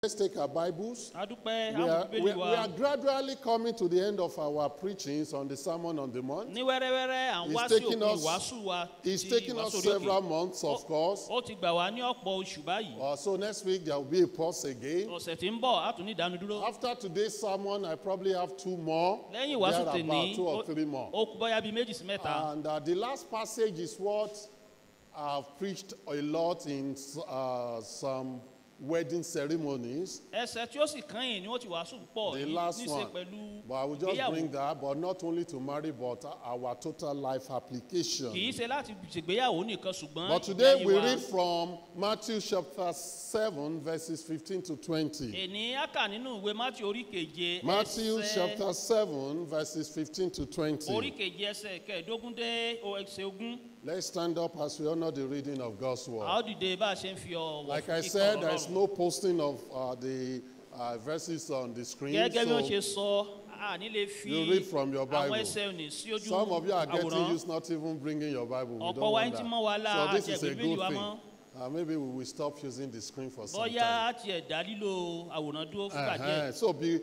Let's take our Bibles. A dúpẹ́ We àwọn are, Bíbélì we, wa. we are gradually coming to the end of our preachings on the Sermon on the Mount. Ní wẹ́rẹ́wẹ́rẹ́ à ń It's wá sí taken òpin us- ìwàásù wa It's ti taken us ìwàásù orí several òkè. months, of course. Ó ti gbà wá ní ọ̀pọ̀ oṣù báyìí. So next week there will be a pause again. Ọ̀sẹ̀ tí ń bọ̀ á tún ní ìdánudúró. After today's sermon, I probably have two more. Lẹ́yìn ìwàásù There tèní, about two or three more. ó kú bóyá bíi méjì sí mẹ́ta. And the last passage is what I've preached a lot in some wedding ceremonies. Ẹsẹ̀ tí ó sì kàn yìí ni wọ́n ti wàásù púpọ̀ The last níṣe one. pẹ̀lú But I will just ìgbéyàwó. bring that, but not only to marry, but our total life application. Kì í ṣe láti ṣègbéyàwó nìkan ṣùgbọ́n But today ìgbé ayé we wa. read from Matthew chapter 7, verses 15 to 20. Èní á kà nínú ìwé Matthew orí keje Matthew ẹsẹ̀ chapter 7, verses 15 to 20. orí keje ẹsẹ̀ kẹẹ̀ẹ́dógún dé ẹsẹ̀ ogún. Let's stand up as we honor the reading of God's A word. ó dìde bá a ṣe ń fi ọ̀wọ̀ Like fún I kíkà said, ọ̀rọ̀ there is Ọlọ́run. no posting of the verses on the screen. Gẹ́gẹ́ bí wọ́n ṣe So sọ, a ní lè fi you read from your àwọn Bible. ẹsẹ̀ òní sí ojú Some of you are getting àwòrán. used not even bringing your Bible. We Ọ̀pọ̀ don't wa want ń ti mọ́ wa that. lá So this àti is a ẹ̀gbẹ́ Bíbélì good wa thing. mọ́. Maybe we will stop using the screen for some Bóyá time. á tiẹ̀ dá lílo àwòrán dúró fúngbà díẹ̀. So be,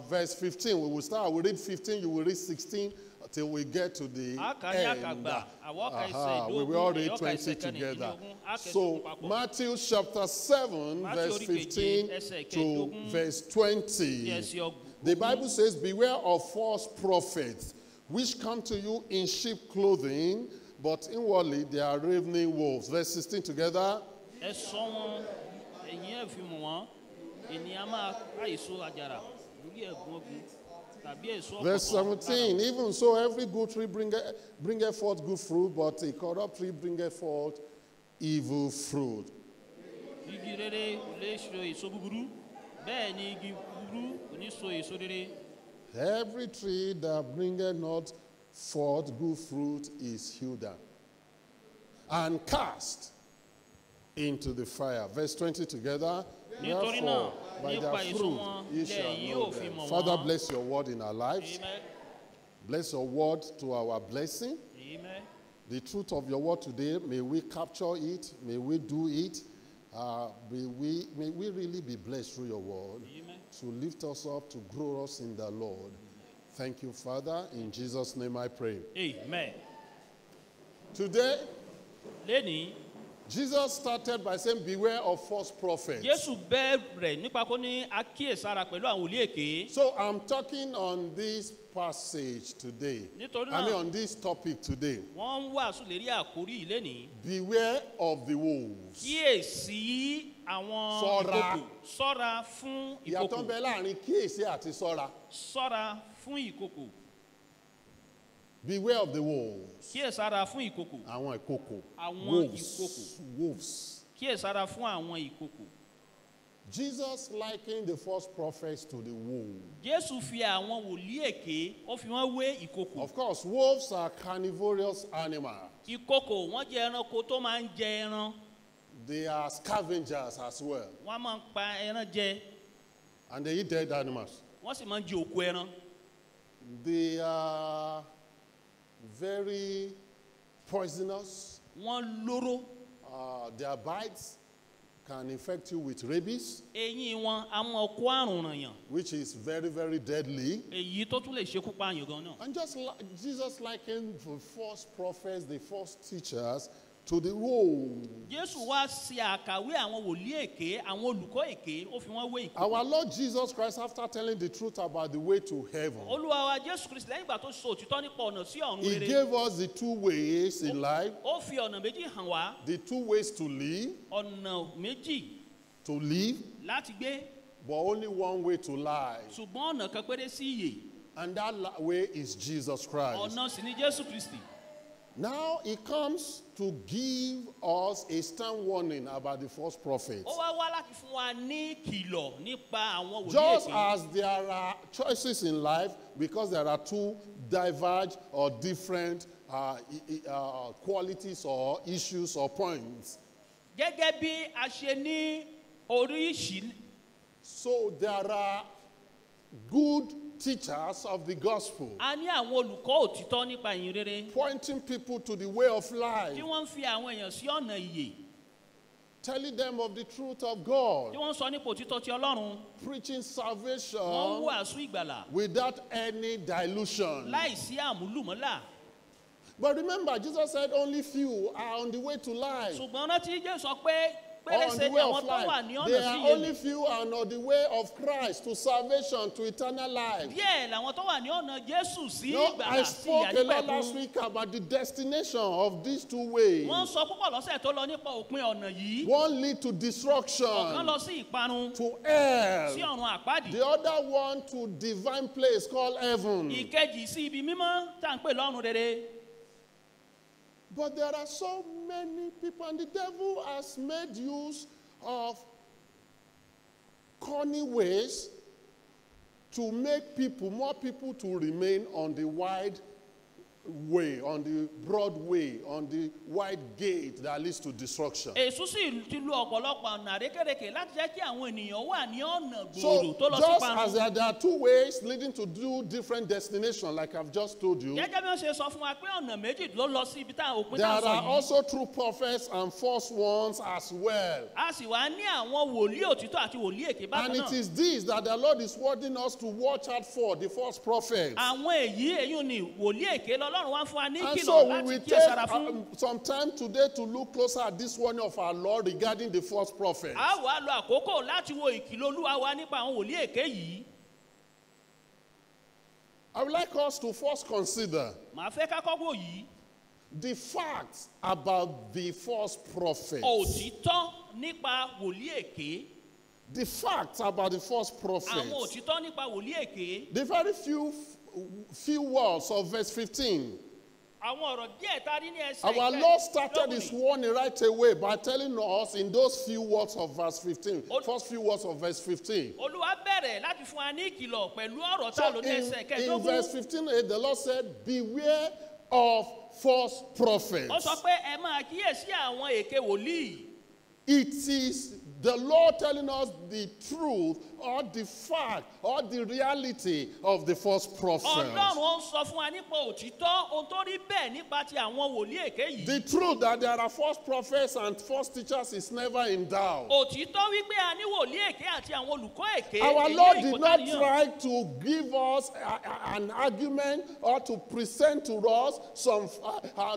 verse 15, we will start. We read 15, you will read 16 till we get to the A kà ní end. àkàgbà, àwọn ọkà ẹsẹ̀ We will all ìdógún, read ẹ̀yọ́kà 20 ẹsẹ̀ together. kẹrìndínlógún, á kà So ẹsẹ̀ ogún papọ̀. Matthew chapter 7, Matthew verse orí keje, 15 ẹsẹ̀ to kẹẹ̀ẹ́dógún, verse 20. sí ẹsẹ̀ ogún. The Bible says, beware of false prophets, which come to you in sheep clothing, but inwardly they are ravening wolves. Verse 16 together. Ẹ ṣọ́ wọn, ẹ̀yin ẹ̀ fi mọ̀ wọ́n, ènìyàn máa ká èso àjàrà lórí ẹ̀gún ọ̀gbìn tàbí èso Verse ọ̀pọ̀tọ́ lára. 17, even so every good tree bringeth forth good fruit, but a corrupt tree bringeth forth evil fruit. Igi rere kò lè so èso búburú, bẹ́ẹ̀ ni igi búburú kò ní so èso rere. Every tree that bringeth not forth good fruit is hewed down and cast into the fire. Verse 20 together. Nítorí náà, Therefore, by nípa their èso fruit wọn ye shall lẹ̀yin know yóò fi them. mọ̀ Father, wọ́n. bless your word in our lives. Amen. Bless your word to our blessing. Amen. The truth of your word today, may we capture it, may we do it, may we really be blessed through your word. Amen. To lift us up, to grow us in the Lord. Thank you, Father. In Jesus' name I pray. Amen. Today, Lénìí, Jesus started by saying, beware of false prophets. Jésù bẹ̀rẹ̀ nípa kó ní akíyèsára pẹ̀lú àwọn wòlíì èké. So I'm talking on this passage today. Nítorí I mean náà, on this topic today. wọ́n ń wàásù lérí àkórí yìí lénìí. Beware of the wolves. Kíyèsí àwọn Ṣọ́ra. ìkòkò. Ṣọ́ra fún Ìyàtọ̀ ń ìkòkò. bẹ láàrin kíyèsí àti ṣọ́ra. Ṣọ́ra fún ìkòkò. Beware of the wolves. Kíyèsára fún ìkòkò. Àwọn ìkòkò. Àwọn Wolves. ìkòkò. Wolves. Kíyèsára fún àwọn ìkòkò. Jesus likened the false prophets to the wolves. Jésù fi àwọn wòlíì èké, ó fi wọ́n wé ìkòkò. Of course, wolves are carnivorous animals. Ìkòkò wọ́n jẹ́ ẹranko tó máa ń jẹ ẹran. They are scavengers as well. Wọ́n máa ń pa ẹran jẹ. And they eat dead animals. Wọ́n sì máa ń jẹ òkú ẹran. They are very poisonous. Wọ́n lóró. Their bites can infect you with rabies, Eyín wọn á máa kó àrùn rànyàn. which is very, very deadly. Èyí tó tún lè ṣekú pààyàn gan náà. And just like Jesus likened the false prophets, the false teachers, to the wolves. Jésù wá ṣe àkàwé àwọn wòlíì èké, àwọn olùkọ́ èké, ó fi wọ́n wé ìkòkò. Our Lord Jesus Christ, after telling the truth about the way to heaven, Olúwa wa Jésù Kristi lẹ́yìn ìgbà tó sọ òtítọ́ nípa ọ̀nà sí ọ̀run He rere. gave us the two ways in life, Ó fi ọ̀nà méjì hàn wá. the two ways to live, Ọ̀nà méjì to live, láti gbé, but only one way to lie. ṣùgbọ́n ọ̀nà kan péré sí ìyè. And that way is Jesus Christ. Ọ̀nà sì ni Jésù Kristi. Now he comes to give us a stern warning about the false prophets. Ó wá wá láti fún wa ní ìkìlọ̀ nípa àwọn wòlíì Just èké. as there are choices in life, because there are two diverge or different qualities or issues or points. Gẹ́gẹ́ bí a ṣe ní oríṣi. So there are good teachers of the gospel. A ní àwọn olùkọ́ òtítọ́ nípa ìyìn rere. Pointing people to the way of life. Tí wọ́n ń fi àwọn èèyàn sí ọ̀nà ìyè. Telling them of the truth of God. Tí wọ́n ń sọ nípa òtítọ́ ti Ọlọ́run. Preaching Wọ́n ń salvation wàásù ìgbàlà. without any dilution. Láìsí àmúlùmọ́là. But remember, Jesus said only few are on the way to life. Ṣùgbọ́n rántí Jésù sọ pé Or on pérése the ni way àwọn of tó wà life. ní ọ̀nà There sí are ìyè. only few and on the way of Christ to salvation, to eternal life. Díẹ̀ làwọn tó wà ní ọ̀nà Jésù sí No, ìgbàlà I sí spoke ìyà a lot last nípẹ̀kun. week about the destination of these two ways. Wọ́n sọ púpọ̀ lọ́sẹ̀ tó lọ nípa òpin ọ̀nà yìí. One lead to destruction, Ọ̀kan lọ sí ìparun, to hell. sí ọ̀run àpáàdì. The other one to divine place called heaven. Ìkejì sí ibi mímọ́ tá à ń pè lọ́run rere. But there are so many people, and the devil has made use of cunning ways to make more people to remain on the wide way, on the broad way, on the wide gate that leads to destruction. Èṣù sì ti lu ọ̀pọ̀lọpọ̀ ọ̀nà àrékérekè láti jẹ́ kí àwọn ènìyàn wà ní ọ̀nà So, gbòòrò tó lọ sí just parun. as there are two ways leading to two different destinations, like I've just told you, Gẹ́gẹ́ bí wọ́n ṣe sọ fún wa pé ọ̀nà méjì ló lọ sí ibi tá òpin there tá a sọ are yìí. also true prophets and false ones as well. A sì wá ní àwọn wòlíì òtítọ́ àti wòlíì èké bákan And it náà. is this that the Lord is warning us to watch out for, the false prophets. Àwọn èyí ni wòlíì èké lọ́lọ́run wá fún wa ní And ìkìlọ̀ so we láti will kíyèsára take fún. some time today to look closer at this warning of our Lord regarding the false prophets. A wá lo àkókò láti wo ìkìlọ̀ Olúwa wa nípa àwọn wòlíì èké yìí. I would like us to first consider Màá fẹ́ ká kọ́kọ́ yìí. the facts about the false prophets. Òtítọ́ nípa wòlíì èké. The facts about the false prophets. Àwọn òtítọ́ nípa wòlíì èké. The very few words of verse 15. Àwọn ọ̀rọ̀ díẹ̀ tá a rí ní ẹsẹ̀ Our ìkẹẹ̀dógún Lord started his ni. warning right away by telling us in those few words of verse 15. First few words of verse 15. Olúwa bẹ̀rẹ̀ láti fún wa ní ìkìlọ̀ pẹ̀lú ọ̀rọ̀ tá a So lò ní ẹsẹ̀ in kẹẹ̀dógún. verse 15, the Lord said, beware of false prophets. Ó sọ pé ẹ máa kíyèsí àwọn èké wòlíì. It is the Lord telling us the truth or the fact or the reality of the false prophets. Ọlọ́run ó ń sọ fún wa nípa òtítọ́ ohun tó rí bẹ́ẹ̀ nípa ti àwọn wòlíì èké yìí. The truth that there are false prophets and false teachers is never in doubt. Òtítọ́ wípé a ní wòlíì èké àti àwọn olùkọ́ èké. Our èyí Lord kò did not tàníyàn. try to give us an argument or to present to us some,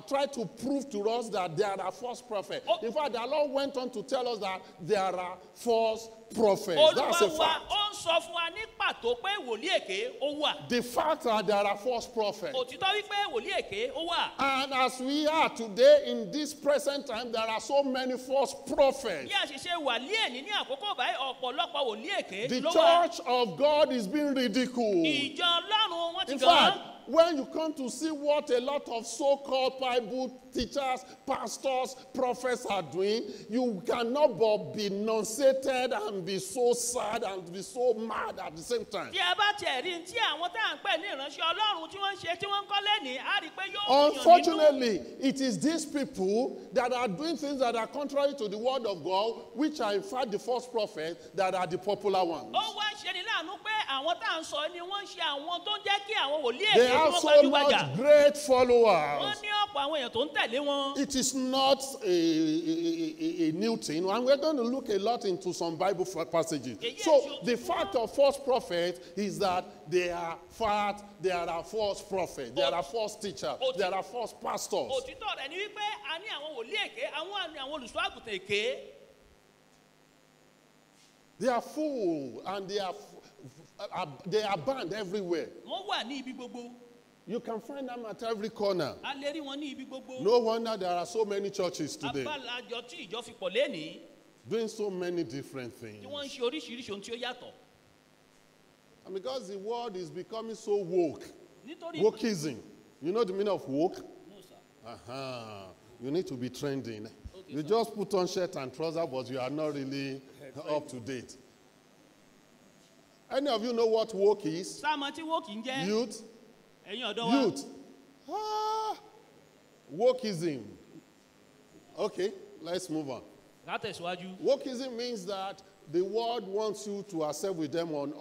try to prove to us that there are false prophets. In fact, the Lord went on to tell us that there are false prophets. That's a Olúwa wa fact. ó ń sọ fún wa ní pàtó pé wòlíì èké ó wà. The fact that there are false prophets. Òtítọ́ wípé wòlíì èké ó wà. And as we are today in this present time, there are so many false prophets. Bí a ṣe ṣe wà ní èní ní àkókò báyìí, ọ̀pọ̀lọpọ̀ wòlíì èké The ló wà. church of God is being ridiculed. Ìjọ Ọlọ́run wọ́n ti In gàn án. fact, when you come to see what a lot of so-called Bible teachers, pastors, prophets are doing, you cannot but be nauseated and be so sad and be so mad at the same time. Tí a bá tiẹ̀ rí tí àwọn tá à ń pè ní ìránṣẹ́ Ọlọ́run tí wọ́n ń ṣe tí wọ́n ń kọ́ lẹ́nìí, á rí i pé yóò yàn nínú. Unfortunately, it is these people that are doing things that are contrary to the word of God, which are in fact the false prophets that are the popular ones. Ó wá ń ṣe ni láàánú pé àwọn tá à ń sọ ni wọ́n ń ṣe àwọn tó ń jẹ́ kí àwọn wòlíì They èké tí have wọ́n so gbajúgbajà. much great followers. Wọ́n ní ọ̀pọ̀ àwọn èèyàn tó ń tẹ̀lé wọn. It is not a new thing, and we're going to look a lot into some Bible passages. So the fact of false prophets is that they are fat, there are false prophets, there are false teachers, there are false pastors. Òtítọ́ rẹ̀ ni wípé a ní àwọn wòlíì èké, àwọn ni àwọn olùṣọ́ àgùntàn èké. They are full and they are banned everywhere. Wọ́n wà ní ibi gbogbo. You can find them at every corner. A lè rí wọn ní ibi gbogbo. No wonder there are so many churches today. Abálájọ tí ìjọ fi pọ̀ lénìí. Doing so many different things. Tí wọ́n ń ṣe oríṣiríṣi ohun tí ó yàtọ̀. And because the world is becoming so woke. Nítorí Wokeism. You know the meaning of woke? No, sir. Uh-huh. You need to be trending. Okay, You sir. just put on shirt and trouser, but you are not really up to date. Any of you know what woke is? Sáàmù tí woke ń jẹ́. Youth. Ẹ̀yin ọ̀dọ́ wa. Youth. Wokeism. Okay, let's move on. Ká tẹ̀síwájú. Wokeism means that the world wants you to accept with them on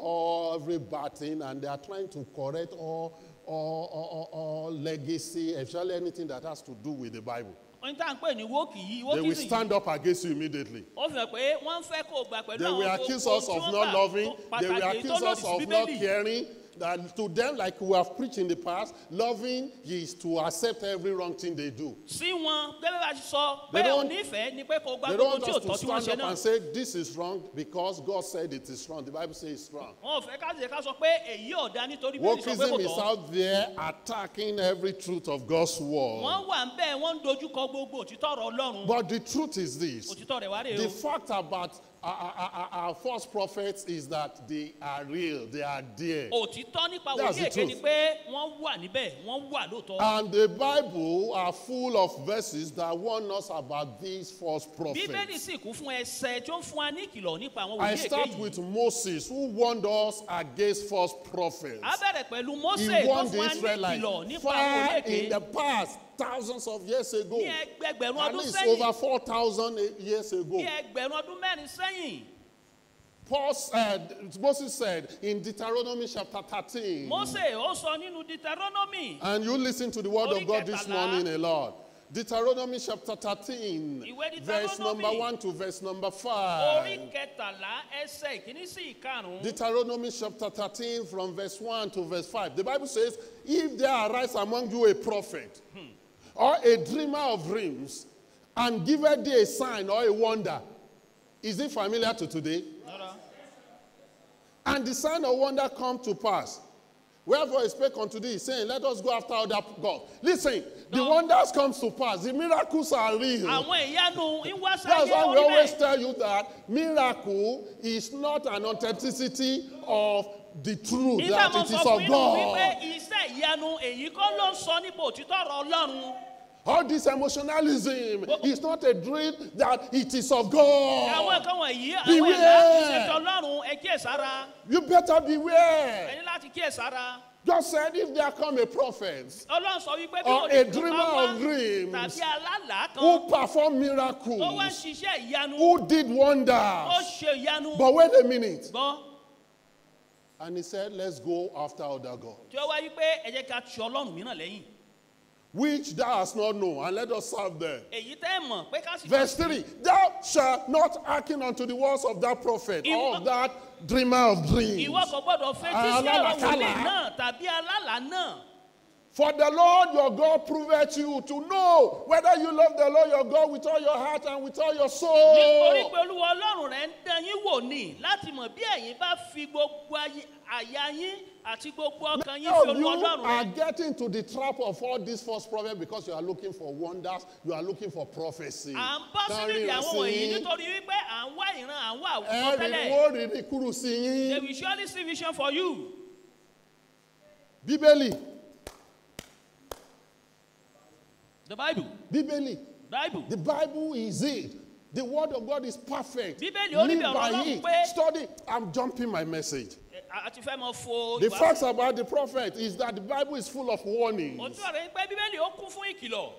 every bad thing, and they are trying to correct all legacy, especially anything that has to do with the Bible. Ohun tá à ń pè ní woke yìí, They will wokeism yìí. stand up against you immediately. Ó fi hàn pé wọ́n ń fẹ́ kó o gbà pẹ̀lú They will àwọn accuse ohun us tí of wọ́n not gbà loving. tó They will pàtàkì tó accuse lòdì us sí of not Bíbélì. caring. That to them, like we have preached in the past, loving is to accept every wrong thing they do. Sí wọn, gẹ́gẹ́ bá a ṣe sọ, They pé don't- onífẹ̀ẹ́ ni pé kó gba They gbogbo don't want tí us ò to tọ́ tí wọ́n stand ṣe up náà. and say this is wrong because God said it is wrong. The Bible says it's wrong. Wọn ò fẹ́ ká ṣe ká sọ pé èyí ò dáa nítorí Bíbélì sọ pé kò Wokeism is tọ́. out there attacking every truth of God's word. Wọ́n wà ń bẹ́ẹ̀, wọ́n ń dojúkọ gbogbo òtítọ́ ọ̀rọ̀ Ọlọ́run. But the truth is this. Òtítọ́ rẹ̀ wá rèé The o. fact about our false prophets is that they are real, they are there. Òtítọ́ nípa That's wòlíì the èké ni truth. pé wọ́n wà níbẹ̀, wọ́n wà lóòótọ́. And the Bible are full of verses that warn us about these false Bíbélì prophets. sì kún fún ẹsẹ̀ tí ó ń fún wa ní ìkìlọ̀ nípa àwọn I wòlíì èké start yìí. with Moses, who warned us against false prophets. A bẹ̀rẹ̀ pẹ̀lú Mósè He tó warned fún the wa ní Israelites ìkìlọ̀ nípa àwọn far wòlíì èké. in the past, thousands of years ago. Ní ẹgbẹgbẹ̀rún At ọdún least sẹ́yìn. over 4,000 years ago. Ní ẹgbẹ̀rún ọdún mẹ́rin sẹ́yìn. Paul said, Moses said in Deuteronomy chapter 13. Mósè ó sọ nínú Deuteronomy. And you listen to the word of God this Orí kẹtàlá. morning a lot. Deuteronomy chapter 13, Ìwé verse number Deuteronomy. 1 to verse number 5. Orí kẹtàlá ẹsẹ̀ ìkíní sí ìkarùn-ún. Deuteronomy chapter 13 from verse 1 to verse 5. The Bible says, if there arise among you a prophet or a dreamer of dreams and giveth thee a sign or a wonder, is it familiar to today? Rárá. And the sign of wonder come to pass. Wherefore he spake unto thee, saying, let us go after other gods. Listen, the No. wonders comes to pass. The miracles are real. Àwọn ìyanu ń wá That's sáyé why we orí always bẹ́ẹ̀. tell you that miracle is not an authenticity of the truth, Nígbà that mo it sọ is fún of yín nù wípé God. iṣẹ́ ìyanu èyí kọ́ ló ń sọ nípa òtítọ́ ọ̀rọ̀ Ọlọ́run. All this emotionalism is not a dream that it is of Àwọn God. nǹkan wọ̀nyí, àwọn Beware. ẹ̀dá kì í ṣe ti Ọlọ́run, ẹ kíyèsára. You better beware. Ẹ ní láti kíyèsára. God said, if there come a prophet Ọlọ́run sọ wípé bí or wòlíì a kan bá dreamer wá of dreams tàbí alálàá kan who perform tó wá ń miracles, ṣiṣẹ́ ìyanu, who did ó wonders. ṣe ìyanu. But wait a minute. Gbọ́. And he said, let's go after other gods, Tí ó wá wípé ẹ jẹ́ ká ti Ọlọ́run mìíràn lẹ́yìn. which thou hast not known, and let us serve them. Èyí tẹ́ ẹ mọ̀ pé ká sì. Verse 3, thou shalt not hearken unto the words of that prophet or of that dreamer of dreams. Ìwọ kò gbọ́dọ̀ fetí sí ọ̀rọ̀ Alálàkálà. wòlíì náà tàbí alálàá náà. For the Lord your God proveth you to know whether you love the Lord your God with all your heart and with all your Nítorí soul. pé Olúwa Ọlọ́run rẹ̀ ń dán yín wò ní láti mọ̀ bí ẹ̀yin bá fi gbogbo àyà yín àti gbogbo ọkàn yín Many fi of you Olúwa Ọlọ́run are rẹ̀. getting to the trap of all these false prophets because you are looking for wonders, you are looking for prophecy. À ń bọ́ Tán sínú ìdí ríran àwọn sí wọ̀nyí yín. nítorí wípé à ń wá ìran, à ń wá Ẹ rí àwòtẹ́lẹ̀. wọ́n rí rí kúrú sí They yín. will surely see vision for you. Bíbélì, The Bible. Bíbélì. Bible. The Bible is it. The word of God is perfect. Bíbélì ó ní Live bí ọ̀rọ̀ by Ọlọ́run it. pé. Study. I'm jumping my message. A ti fẹ́ mọ fo The ìwàásù. facts about the prophet is that the Bible is full of warnings. Òtún ọ̀rẹ́ pé Bíbélì ó kún fún ìkìlọ̀.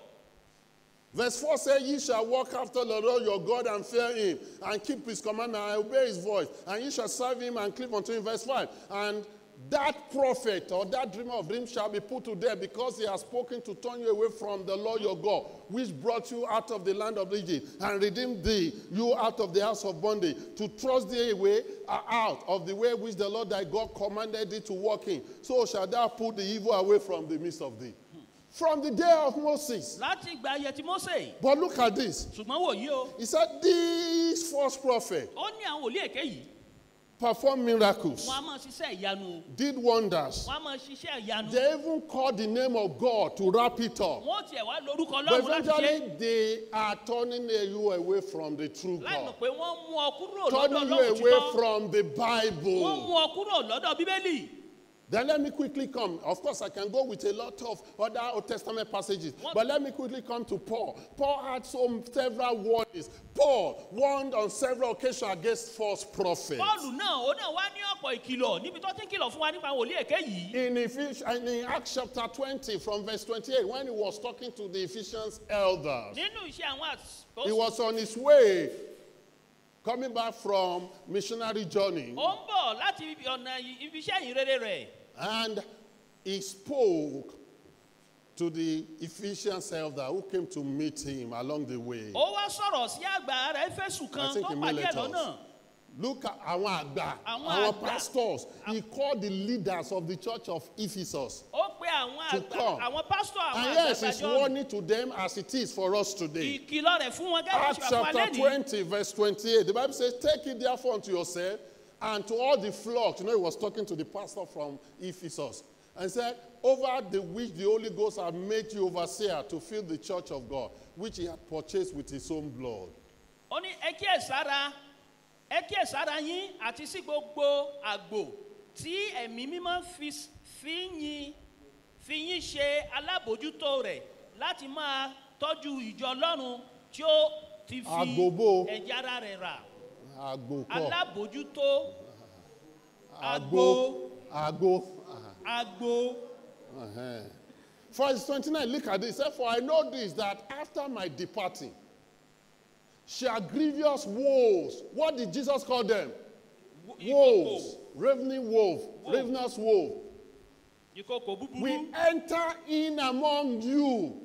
Verse 4 says, ye shall walk after the Lord your God and fear him and keep his commandment and obey his voice. And ye shall serve him and cleave unto him. Verse 5. And that prophet or that dreamer of dreams shall be put to death because he has spoken to turn you away from the Lord your God, which brought you out of the land of Egypt and redeemed thee, you out of the house of bondage, to thrust thee away out of the way which the Lord thy God commanded thee to walk in. So shalt thou put the evil away from the midst of thee. From the day of Moses. Láti ìgbà ayé ti Mósè. But look at this. Ṣùgbọ́n wò yí o. He said, this false prophet Ó ní àwọn wòlíì èké yìí. performed miracles, Wọ́n á máa ṣiṣẹ́ ìyanu. did wonders. Wọ́n á máa ṣiṣẹ́ ìyanu. They even called the name of God to wrap it up. Wọ́n tiẹ̀ wá lórúkọ But Ọlọ́run láti ṣe. eventually, they are turning you away from the true Láì mọ̀ God. pé wọ́n mú ọ kúrò lọ́dọ̀ Turning you Ọlọ́run away òtítọ́. from the Wọ́n Bible. mú ọ kúrò lọ́dọ̀ Bíbélì. Then let me quickly come. Of course, I can go with a lot of other Old Testament passages. But let me quickly come to Paul. Paul had several warnings. Paul warned on several occasions against false prophets. Paul náà, ó náà wá ní ọ̀pọ̀ ìkìlọ̀ níbi tó ti ń kìlọ̀ fún wa nípa wòlíì èké yìí. In Acts chapter 20, from verse 28, when he was talking to the Ephesians elders, Nínú iṣẹ́ àwọn he was on his way coming back from missionary journey. Ó ń bọ̀ láti ọ̀nà ibi iṣẹ́ ìhìnrere rẹ̀. And he spoke to the Ephesian elder who came to meet him along the way. Ó wá sọ̀rọ̀ sí àgbà rẹ̀ Éfésù I kan think tó in pàdé ẹ̀ Miletus. lọ́nà. Look at àwọn àgbà, Àwọn àwọn àgbà. pastors. He called the leaders of the church of Ephesus. Ó pe àwọn To àgbà, come. àwọn pásítọ̀, àwọn And yes, àgbàgbà it's jọ. warning to them as it is for us today. Ìkìlọ̀ rẹ̀ fún wọn gẹ́gẹ́ bí Acts ṣe wà fún chapter alẹ́ ní. 20, verse 28. The Bible says, take it therefore unto yourself and to all the flock. You know, he was talking to the pastor from Ephesus. And said, over the which the Holy Ghost had made you overseer to fill the church of God, which he had purchased with his own blood. Ó ní ẹ kíyèsára, ẹ kíyèsára yín àti sí gbogbo àgbò tí ẹ̀mí mímọ́ fi yín ṣe alábòójútó rẹ̀ láti máa tọ́jú ìjọ Ọlọ́run tí ó ti fi Àgbò bó? ẹ̀jẹ̀ ara rẹ̀ rà. Àgbò kọ́. Alábòójútó. Àgbò. Àgbò. Àgbò. Verse 29, look at this. For I know this, that after my departing, shall grievous wolves. What did Jesus call them? Wolves. Ravening wolf. Ravenous wolf. Ìkòkò búburú. We enter in among you,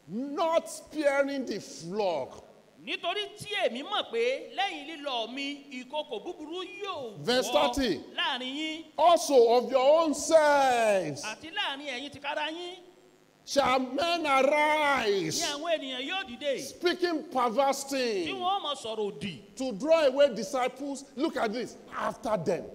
not sparing the flock. Nítorí tí èmi mọ̀ pé lẹ́yìn lílọ mi, ìkòkò búburú yóò Verse wọ̀ 30. láàrin yín. Also of your own selves Àti láàrin ẹ̀yin tìkára yín. shall men arise, Ní àwọn ènìyàn yóò dìde. speaking perverse Tí things, wọ́n mọ̀ sọ̀rọ̀ òdì. to draw away disciples. Look at this, after them.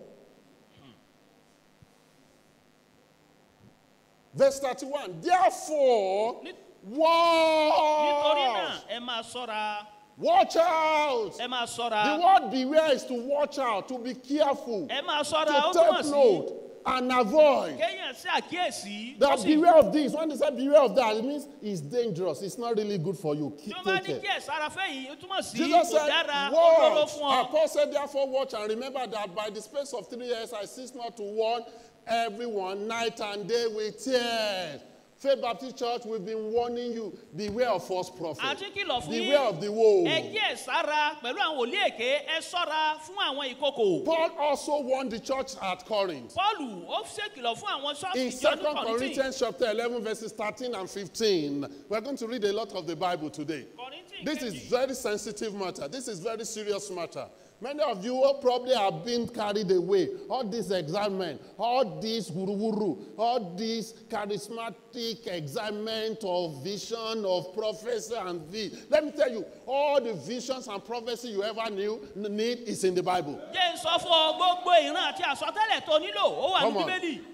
Verse 31. Therefore, Nítorí náà, watch. ẹ máa ṣọ́ra. Watch out. Ẹ máa ṣọ́ra. The word beware is to watch out, to be careful, Ẹ máa ṣọ́ra, to ó túmọ̀ take sí note and avoid. kéèyàn sí àkíyèsí. That Ó sì beware of this. When they say beware of that, it means it's dangerous. It's not really good for you. Tí wọ́n bá Take ní care. kí ẹ sára fẹ́ yìí, ó túmọ̀ sí Jesus kò said, dára, ó lóró watch. fún ọ. Paul said, therefore, watch and remember that by the space of 3 years, I cease not to warn everyone night and day with tears. Faith Baptist Church, we've been warning you, beware of false prophets. Àti kìlọ̀ fún yín. Beware of the woe. Ẹ kí ẹ sára pẹ̀lú àwọn wòlíì èké, ẹ ṣọ́ra fún àwọn ìkòkò. Paul also warned the church at Corinth. Pọ́ọ̀lù ó ṣèkìlọ̀ fún àwọn ṣọ́ọ̀ṣì In ìjọ ní 2 Kọ́ríńtì. Corinthians chapter 11, verses 13 and 15, we're going to read a lot of the Bible today. Kọ́ríńtì This is kejì. very sensitive matter. This is very serious matter. Many of you probably have been carried away. All this excitement, all this wuru-wuru, all this charismatic excitement of vision, of prophecy and this. Let me tell you, all the visions and prophecy you ever knew need is in the Bible. Jẹ́ n sọ fún ọ, gbogbo ìran àti àsọtẹ́lẹ̀ tó nílò, ó wà ní Come on. Bíbélì.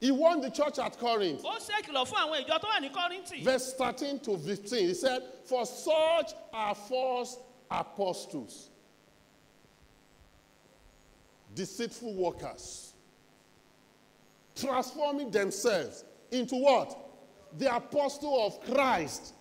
He warned the church at Corinth. Ó ṣèkìlọ̀ fún àwọn ìjọ tó wà ní Kọ́ríńtì. Verse 13 to 15, he said, for such are false apostles, deceitful workers, transforming themselves into what? The apostle of Christ.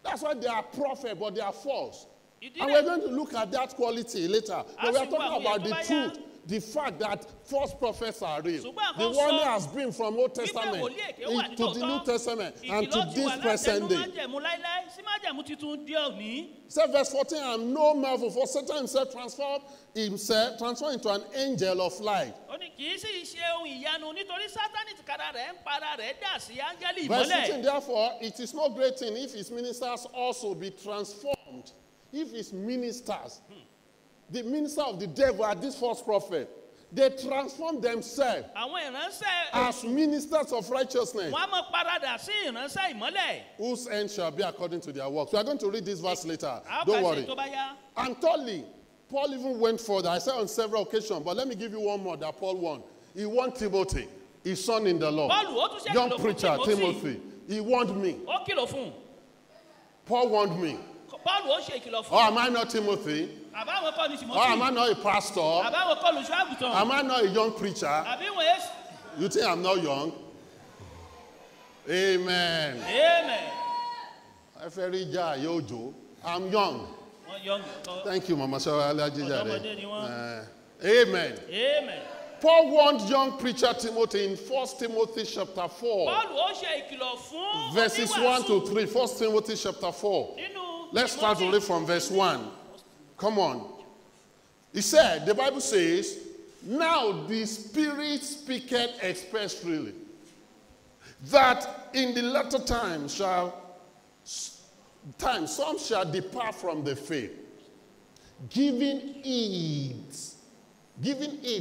That's why they are prophet, but they are false. Ìdí And rẹ̀ we're going to look at that quality later. But we are Àsìkò talking àwọn about èèyàn the tó bá yá. truth, the fact that false prophets are real. Ṣùgbọ́n The àkọ́sọ warning has been from Old wípé Testament wòlíì èké wà ní to the New tòótọ́. Testament and to Ìkìlọ̀ ti this wà látẹnu present day. májẹ̀mú láíláí sí májẹ̀mú tuntun dé òní. Say verse 14, and no marvel, for Satan himself transformed himself, transformed into an angel of light. Ó ní kì í sì ṣe ohun ìyanu nítorí Sátánì tìkára rẹ̀ ń para rẹ̀ dà sí áńgẹ́lì Verse ìmọ́lẹ̀. 15, therefore, it is no great thing if his ministers also be transformed. If his ministers, the minister of the devil are this false prophet, they transform themselves Àwọn ìránṣẹ́ as ministers of righteousness, wọn á mọ paradà sí ìránṣẹ́ ìmọ́lẹ̀. whose end shall be according to their works. We are going to read this verse later. A ó Don't kà sí worry. tó bá yá. And thirdly, Paul even went further. I said on several occasions, but let me give you one more that Paul warned. He warned Timothy, his son in the Lord. Paul, ó tún ṣe Young kìlọ̀ fún preacher, Timothy. Timothy. He warned me. Ó kìlọ̀ fún un. Paul warned me. Paul ó ṣe ìkìlọ̀ fún Oh, un. am I not Timothy? Àbáwọn kọ́ ni Oh, am I Timothy. not a pastor? Àbáwọn kọ́ lolùṣọ́ àgùntàn. Am I not a young preacher? Àbí wọ́n yé. You think I'm not young? Amen. Amen. Eferija Yojo. I'm young. Wọ́n young. Kọ́. Thank you, Mama Shawa Alajijare. Ọ̀dọ́mọdé ni wọ́n. Amen. Amen. Paul warned young preacher Timothy in 1 Timothy chapter 4, Paul ó ṣe ìkìlọ̀ fún verses 1 to 3. 1 Timothy chapter 4. Nínú Let's start to Timothy. read from verse 1. Come on. He said, the Bible says, Now the Spirit speaketh expressly, that in the latter time some shall depart from the faith, giving heed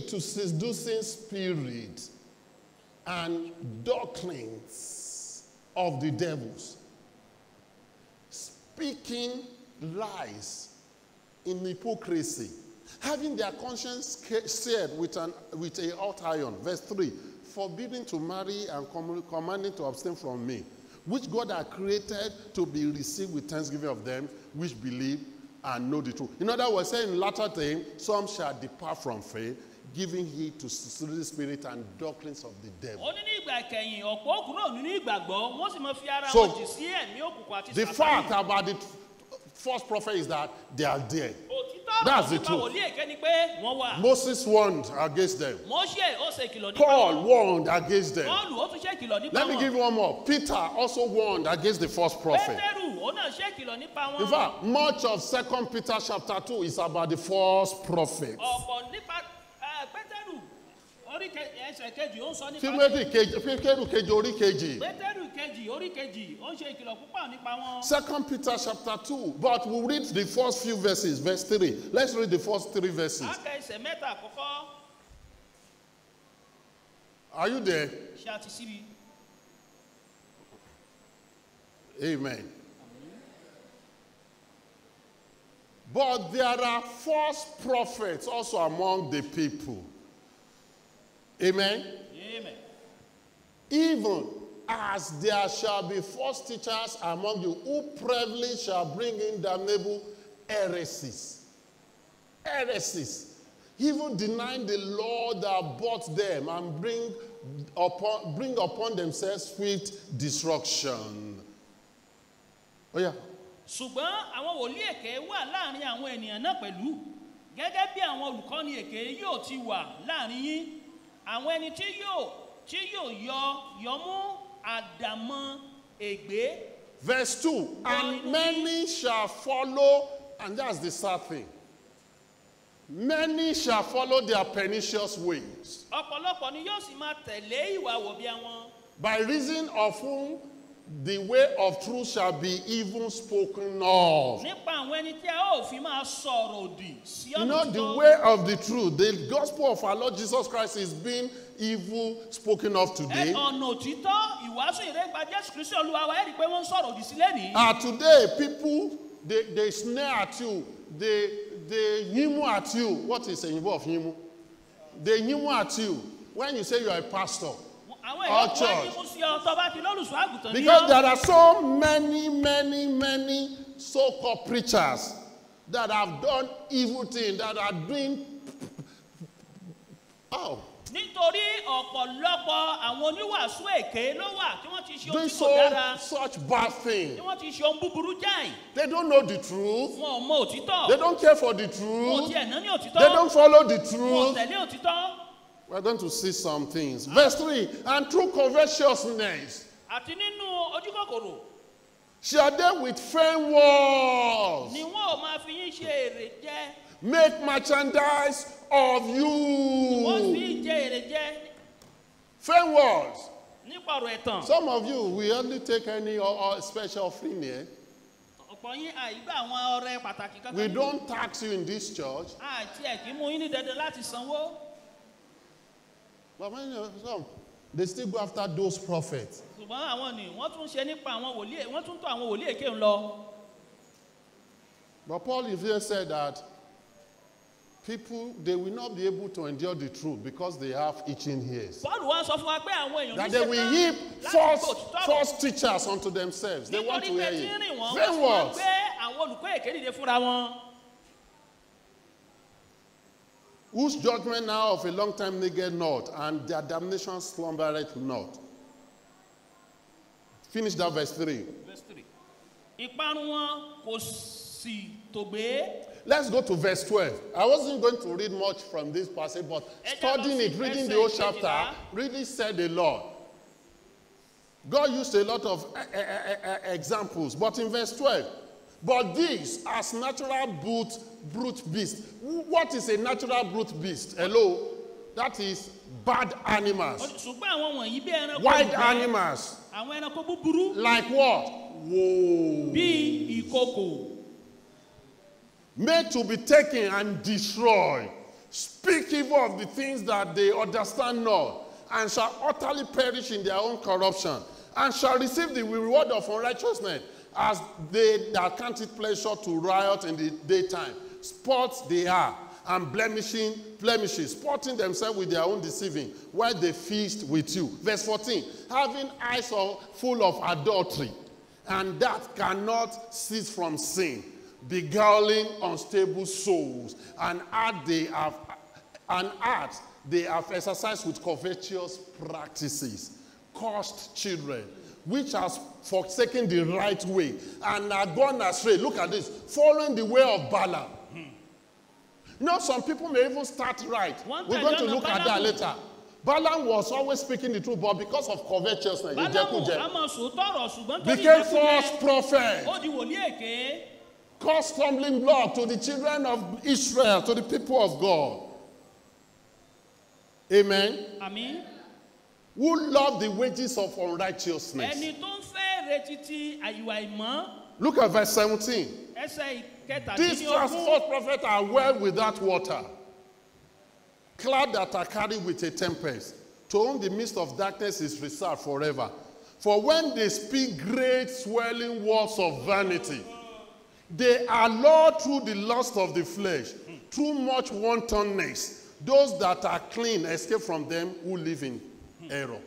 to seducing spirits and doctrines of the devils, speaking lies in hypocrisy, having their conscience seared with a hot iron. Verse 3, forbidding to marry and commanding to abstain from me, which God had created to be received with thanksgiving of them which believe and know the truth. In other words, saying in latter time, some shall depart from faith, giving heed to the spirit and doctrines of the devil. So, the fact about the false prophet is that they are dead. That's the truth. Moses warned against them. Paul warned against them. Let me give you one more. Peter also warned against the false prophet. In fact, much of 2 Peter chapter 2 is about the false prophet. Second Peter chapter 2, but we'll read the first few verses, verse 3. Let's read the first 3 verses. Are you there? Amen. But there are false prophets also among the people. Amen? Amen. Even as there shall be false teachers among you, who privily shall bring in damnable heresies. Heresies. Even denying the Lord that bought them, and bring upon themselves swift destruction. Oh yeah. Ṣùgbọ́n àwọn wòlíì èké wà láàrin àwọn ènìyàn náà pẹ̀lú, gẹ́gẹ́ bí àwọn olùkọ́ni èké yóò ti wà láàrin yín, àwọn ẹni tí yóò yọ mú àdàmọ̀ ègbé. Verse 2, and many shall follow, and that's the sad thing. Many shall follow their pernicious ways. Ọ̀pọ̀lọpọ̀ ni yóò sì máa tẹ̀lé ìwà wọ̀bìà wọn. By reason of whom the way of truth shall be even spoken of. Nípa àwọn ẹni tí a ó fi máa sọ̀rọ̀ òdì sí You ọ̀nà know, the òtítọ́. way of the truth, the gospel of our Lord Jesus Christ is being evil spoken of today. Ọ̀nà òtítọ́, ìwàásù ìrẹ́gbà Jésù Kristi Olúwa wa, ẹ rí i pé wọ́n ń sọ̀rọ̀ òdì sí lẹ́nìí. Today, people, they snare at you, they yimu at you. What is a yimu of yimu? They yimu at you when you say you are a pastor. Àwọn Or church. èèyàn wọ́n yín mú sí ọ tó bá ti lólùṣọ́ àgùntàn ní Because ọ́. there are so many, many, many so-called preachers that have done evil things, that are doing... Oh. Nítorí ọ̀pọ̀lọpọ̀ àwọn oníwàásù èké ló wà tí wọ́n ti ṣe ohun Doing tí kò dára, such bad things. tí wọ́n ti ṣe ohun búburú jáì. They don't know the truth. Wọn ò mọ òtítọ́. They don't care for the Wọn ò truth. tiẹ̀ ná ní òtítọ́. They don't follow the Wọn ò truth. tẹ̀lé òtítọ́. We're going to see some things. Verse 3, and through covetousness Àti nínú ojúkòkòrò shall they with vain words ni wọn ò máa fi yín ṣe èrè jẹ. make merchandise of Wọ́n you. fi jẹ èrè jẹ Vain words. nípa ọ̀rọ̀ ẹ̀tàn. Some of you, we hardly take any special offering here. Ọ̀pọ̀ yín àìgbà àwọn ọrẹ pàtàkì kankan We níbí. don't tax you in this church. Àti ẹ̀ kì í mú yín ní dandan láti sanwó. But when you, some, they still go after those prophets. Ṣùgbọ́n àwọn ni wọ́n tún ṣe nípa àwọn wòlíì, wọ́n tún tọ̀ àwọn wòlíì èké ń lọ. But Paul here said that people, they will not be able to endure the truth because they have itching ears. Paul wá sọ fún wa pé àwọn èèyàn That ní they will ṣetán heap láti gbọ́ òtítọ́ ọ̀rọ̀. false teachers unto themselves. They want Nítorí to pé hear tí it. ń rìn wọ́n, Vain wọ́n sì máa words. gbé àwọn olùkọ́ èké dìde fúnra wọn. Whose judgment now of a long time neglect not, and their damnation slumbereth not. Finish that verse 3. Verse 3. Ìparun wọn kò sì tògbé. Let's go to verse 12. I wasn't going to read much from this passage, but Ẹ jẹ́ lọ studying sí it, reading ẹsẹ̀ the whole kejìlá. chapter, really said a lot. God used a lot of examples, but in verse 12, but these as natural brute beast. What is a natural brute beast? Hello? That is bad animals. Ṣùgbọ́n àwọn wọ̀nyí bí ẹranko Wild ìgbẹ́, animals. àwọn ẹranko búburú. Like what? Whoa. Bí ìkokò. Made to be taken and destroyed. Speak evil of the things that they understand not, and shall utterly perish in their own corruption, and shall receive the reward of unrighteousness, as they that count it pleasure to riot in the daytime. Spots they are, and blemishes, sporting themselves with their own deceiving, while they feast with you. Verse 14, having eyes full of adultery, and that cannot cease from sin, beguiling unstable souls, and art they have exercised with covetous practices, cursed children, which has forsaken the right way and are gone astray. Look at this, following the way of Balaam. You know, some people may even start right. We're going to look at that later. Balaam was always speaking the truth, but because of covetousness, became false prophet. Caused stumbling block to the children of Israel, to the people of God. Amen. Amen. Who love the wages of unrighteousness. Look at verse 17. These false prophets are well without water, cloud that are carried with a tempest, to whom the mist of darkness is reserved forever. For when they speak great swelling words of vanity, they are lured through the lust of the flesh, through much wantonness. Those that are clean escape from them who live in error.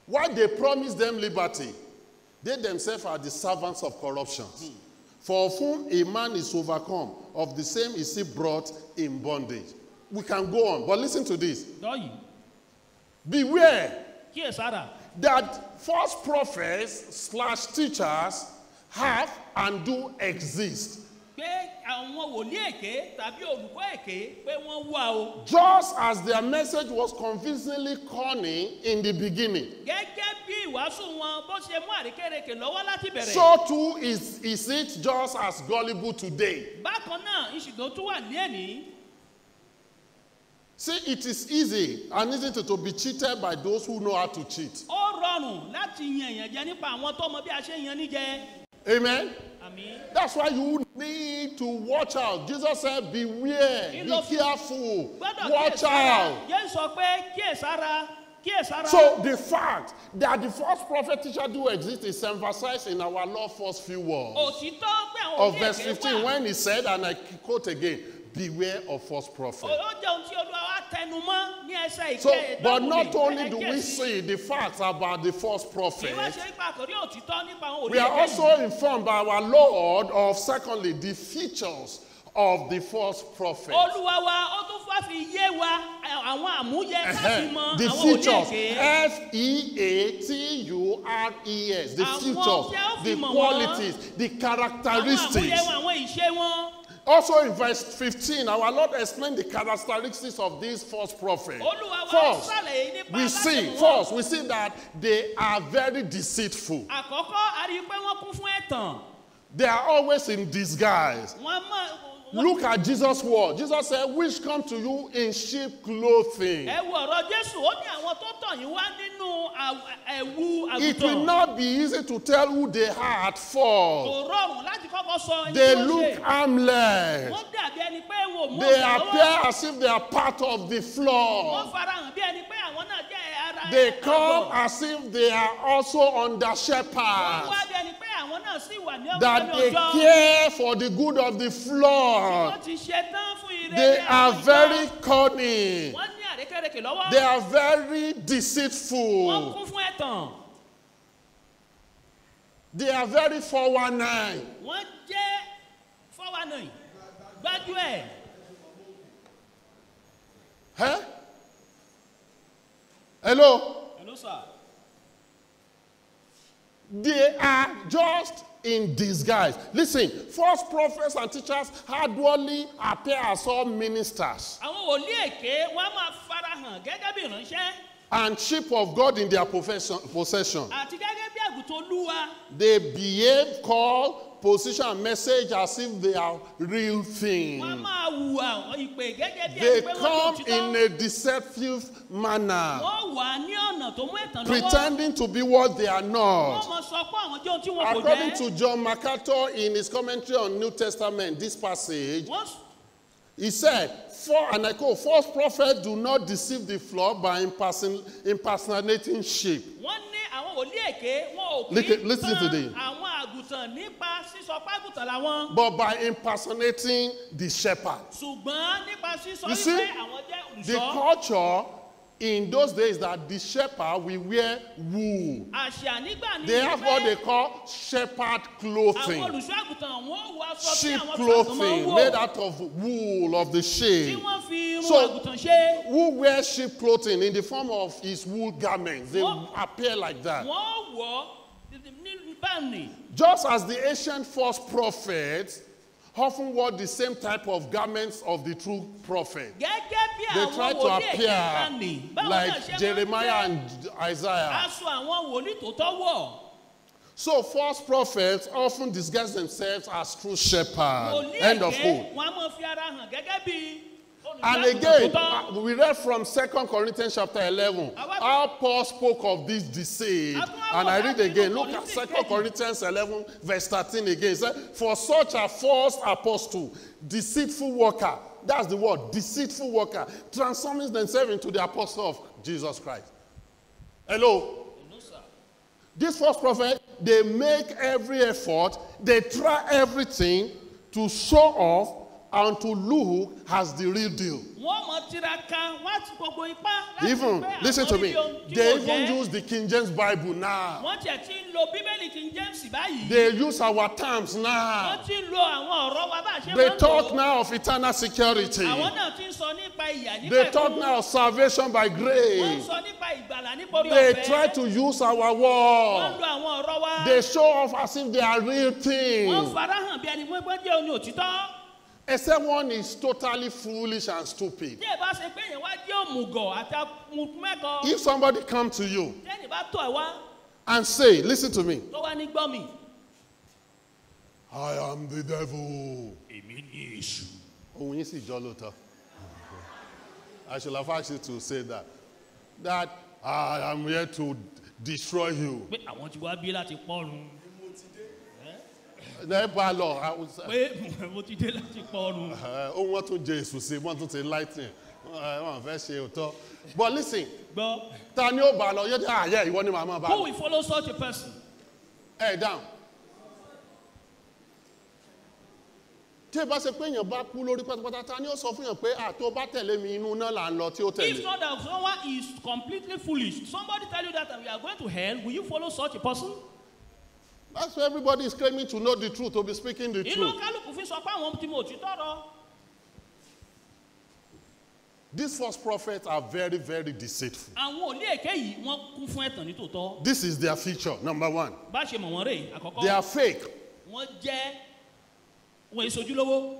While they promise them liberty, they themselves are the servants of corruption. For of whom a man is overcome, of the same is he brought in bondage. We can go on, but listen to this. Beware that false prophets / teachers have and do exist. Just as their message was convincingly cunning in the beginning, so too is it just as gullible today. See, it is easy and easy to be cheated by those who know how to cheat. Amen. Amen. That's why you need to watch out. Jesus said, beware, be careful, watch out. So the fact that the false prophet teacher do exist is emphasized in our Lord's first few words of verse 15 when he said, and I quote again, beware of false prophets. So, but not only do we see the facts about the false prophet, we are also informed by our Lord of, secondly, the features of the false prophet. The features, F-E-A-T-U-R-E-S, the features, the qualities, the characteristics. Also in verse 15, our Lord explained the characteristics of these false prophets. First, we see that they are very deceitful. They are always in disguise. Look at Jesus' word. Jesus said, which come to you in sheep clothing. It will not be easy to tell who they are at fault. They look harmless. They appear as if they are part of the flock. They come as if they are also under shepherds. That they care for the good of the flock. They are very cunning. They are very deceitful. They are very 419. Huh? Hello? Hello, sir. They are just in disguise. Listen, false prophets and teachers hardly appear as all ministers and sheep of God in their possession. They behave, call, position, and message as if they are real Wọ́n á thing. máa hùwà ìpè gẹ́gẹ́ bí They ẹni pé wọ́n jẹ́ come òtítọ́. in a deceptive manner, Wọ́n wà ní ọ̀nà tó mú ẹ̀tàn lọ́wọ́. pretending to be what they are Wọ́n not. mọ sọ pé àwọn jẹ́ ohun tí wọn kò According jẹ́. to John MacArthur in his commentary on New Testament, this passage, Wọ́n he said, for, and I quote, false prophets do not deceive the flock by impersonating sheep. Wọ́n ní àwọn wòlíì èké wọn ò kí Listen to tán this. àwọn àgùntàn nípa sísọ pé àgùntàn làwọn. But by impersonating the shepherd. Ṣùgbọ́n nípa sísọ You see, wípé àwọn jẹ́ the olùṣọ́. culture in those days that the shepherd will wear wool. Àṣà nígbà ní They have what wípé they call shepherd àwọn clothing. olùṣọ́ àgùntàn wọn ò wọ aṣọ tí Sheep àwọn olùṣọ́ àgùntàn máa ń clothing wọ̀. made out of wool of the Tí sheep. wọ́n fi irun So, àgùntàn ṣe. who wears sheep clothing in the form of his wool garments? They appear like that. Wọ́n wọ̀ ní báńnì. Just as the ancient false prophets often wore the same type of garments of the true prophet. Gẹ́gẹ́ bí They àwọn try to wòlíì èké appear báńnì. Báwọn náà like ṣe máa ń Jeremiah gbé and Isaiah. aṣọ àwọn wòlíì tó tọ́ wọ̀. So false prophets often disguise themselves as true shepherds. Wòlíì End of èké quote. wọn a máa fi ara hàn gẹ́gẹ́ bí And olùṣọ́ àgùntàn again, tó tọ́. we read from 2 Corinthians chapter 11, how Paul spoke of this deceit. And I read again, look at 2 Corinthians 11, verse 13 again. It said, for such a false apostle, deceitful worker, that's the word, deceitful worker, transforming themselves into the apostle of Jesus Christ. Hello? No, sir. This false prophet, they make every effort, they try everything to show off and to look as the real deal. Wọ́n mọ tiraka, wọ́n ti gbogbo ipá láti Even, pé listen àwọn to me, rí ohun tí they kò even jẹ́. use the King James Bible now. Wọ́n tiẹ̀ ti ń lo Bíbélì King James báyìí. They use our terms now. Wọ́n ti ń lo àwọn ọ̀rọ̀ wa bá a ṣe They máa ń lò talk ó. now of eternal security. Àwọn náà ti ń sọ nípa ìyà nípa They talk ẹ̀kún. now of salvation by Wọ́n ń grace. sọ nípa ìgbàlà nípa orí They ọ̀fẹ́. try to use our Wọ́n ń word. lo àwọn ọ̀rọ̀ wa. They show off as if they are real Wọ́n things. farahàn bí ẹni pé wọ́n jẹ́ oní òtítọ́. Except one is totally foolish and stupid. Tí ẹ bá ṣe pé èèyàn wá jẹ́ òmùgọ̀ àti amukúmẹ́kọ. If somebody come to you Tí ẹnì bá tọ̀ ẹ́ wá and say, listen to me, tó wá ní gbọ́ mi. I am the devil. Èmi ni èṣù. Ohun yín sì jọ lóòótọ́. I should have asked you to say that. That I am here to destroy you. Pé àwọn ti wá bí láti pọ́run. Ẹ bá lọ. Pé mo ti dé láti pọ́run. Ohun wọn tún jẹ èṣù sí, wọ́n tún ti lightning. Wọ́n fẹ́ ṣe òótọ́. But listen, Gbọ́. ta ni ó bá lọ? Yóò dé àyẹ̀ ìwọ ni màá máa bá Who lọ. will follow such a person? Ẹ dáhùn. Tí ẹ bá ṣe pé èèyàn bá kú lórí pátápátá, ta ni ó sọ fún èèyàn pé àtó bá tẹ̀lé mi inú náà là ń lọ tí ó tẹ̀lé? If not that someone is completely foolish, somebody tell you that we are going to hell, will you follow such a person? That's why everybody is claiming to know the truth, to be speaking the Inú truth. kálukú fi sọ pé àwọn tí mo ti tọrọ. These false prophets are very, very deceitful. Àwọn òlé èké yìí wọ́n kún fún ẹ̀tàn ní tòótọ́. This is their feature, number one. Bá ṣe mọ̀ wọ́n rè àkọ́kọ́. They are fake. Wọ́n jẹ́ wọ́n èso ojúlówó.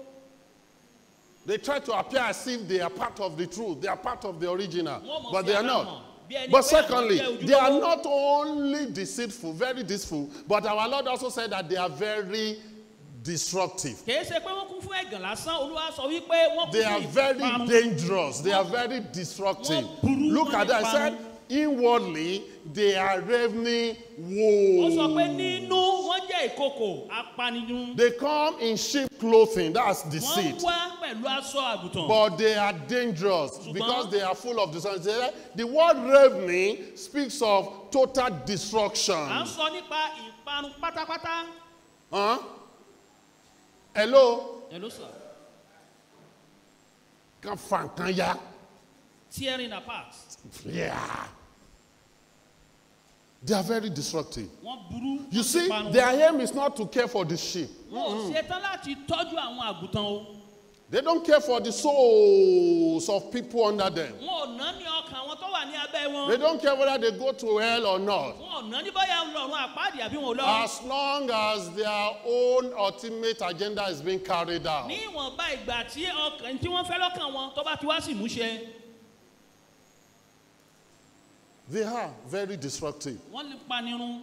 They try to appear as if they are part of the truth, they are part of the original, Wọ́n mọ̀ but fi they are ara not. hàn bí ẹni But pé àwọn secondly, jẹ́ they are ojúlówó. not only deceitful, very deceitful, but our Lord also said that they are very destructive. Kìí ṣe pé wọ́n kún fún ẹ̀gàn lásán, Olúwa sọ wípé wọ́n kún They are fún very ìparun. dangerous. They are very destructive. Wọ́n burú, Look wọ́n at that. I níparun. said, inwardly, they are ravening Ó sọ pé wolves. nínú wọ́n jẹ́ ìkokò apanirun. They come in sheep clothing. That's Wọ́n deceit. wá pẹ̀lú aṣọ àgùntàn. But they are dangerous Ṣùgbọ́n- because they are full of destruction. The word ravening speaks of total destruction. À ń sọ nípa ìparun pátápátá. Huh? Hello? Hello, sir. Kan fa nǹkan ya. Tearing apart. Yeah. They are very destructive. Wọ́n burú. You wọ́n see, parun. their aim is not to care for the sheep. Wọn ò ṣetán láti tọ́jú àwọn àgùntàn o. They don't care for the souls of people under them. Wọn ò ná ní ọkàn àwọn tó wà ní abẹ́ wọn. They don't care whether they go to hell or not. Wọn ò ná ní bóyá lọ́run àpáàdì àbí wọn ò lọ. As long as their own ultimate agenda is being carried out. Ní ìwọ̀nba ìgbà tí ọkàn tí wọ́n fẹ́ lọ́kàn wọn tó bá ti wá sí ìmúṣẹ. They are very destructive. Wọ́n lè panirun.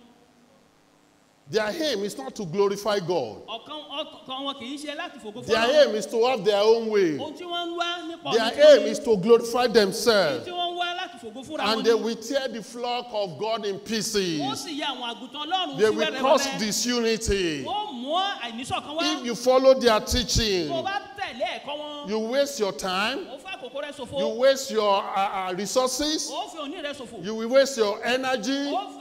Their aim is not to glorify God. Ọkàn wọn kì í ṣe láti fògo fún Their Ọlọ́run. aim is to have their own way. Ohun tí wọ́n ń wá nípa Their ọ̀nà tí wọ́n aim ní. is to glorify Ohun themselves. tí wọ́n ń wá láti fògo fúnra wọn And they ni. will tear the flock of God in Wọ́n pieces. sì ya àwọn àgùntàn Ọlọ́run They sí will cause wẹ́rẹ́wẹ́rẹ́. disunity. Wọ́n mú àìníṣọ̀kan wá. If you follow their teaching, Tó o bá tẹ̀lé ẹ̀kọ́ wọn, you waste your time, ó fẹ́ àkókò rẹ ṣòfò. you waste your resources, Ó fi òní rẹ ṣòfò. you will waste your energy. Ó fi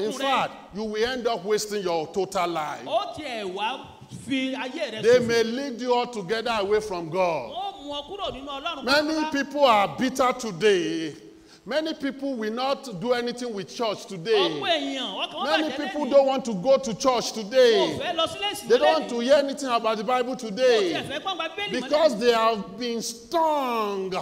In okun rẹ. fact, you will end up wasting your total life. Ó tiẹ̀ wá fi ayé rẹ They ṣòfò. may lead you all together away from God. Wọ́n mú ọ kúrò nínú Ọlọ́run Many pátápátá. people are bitter today. Many people will not do anything with church today. Ọ̀pọ̀ èèyàn, ọkàn wọn Many bàjẹ́ people lẹ́nìí. don't want to go to church Wọn ò today. fẹ́ lọ sílé ìsìn They don't want lẹ́nìí. to hear anything about the Bible Wọn ò today. tiẹ̀ fẹ́ gbọ́n gba Bíbélì mọ́ Because lẹ́nìí. they have been stung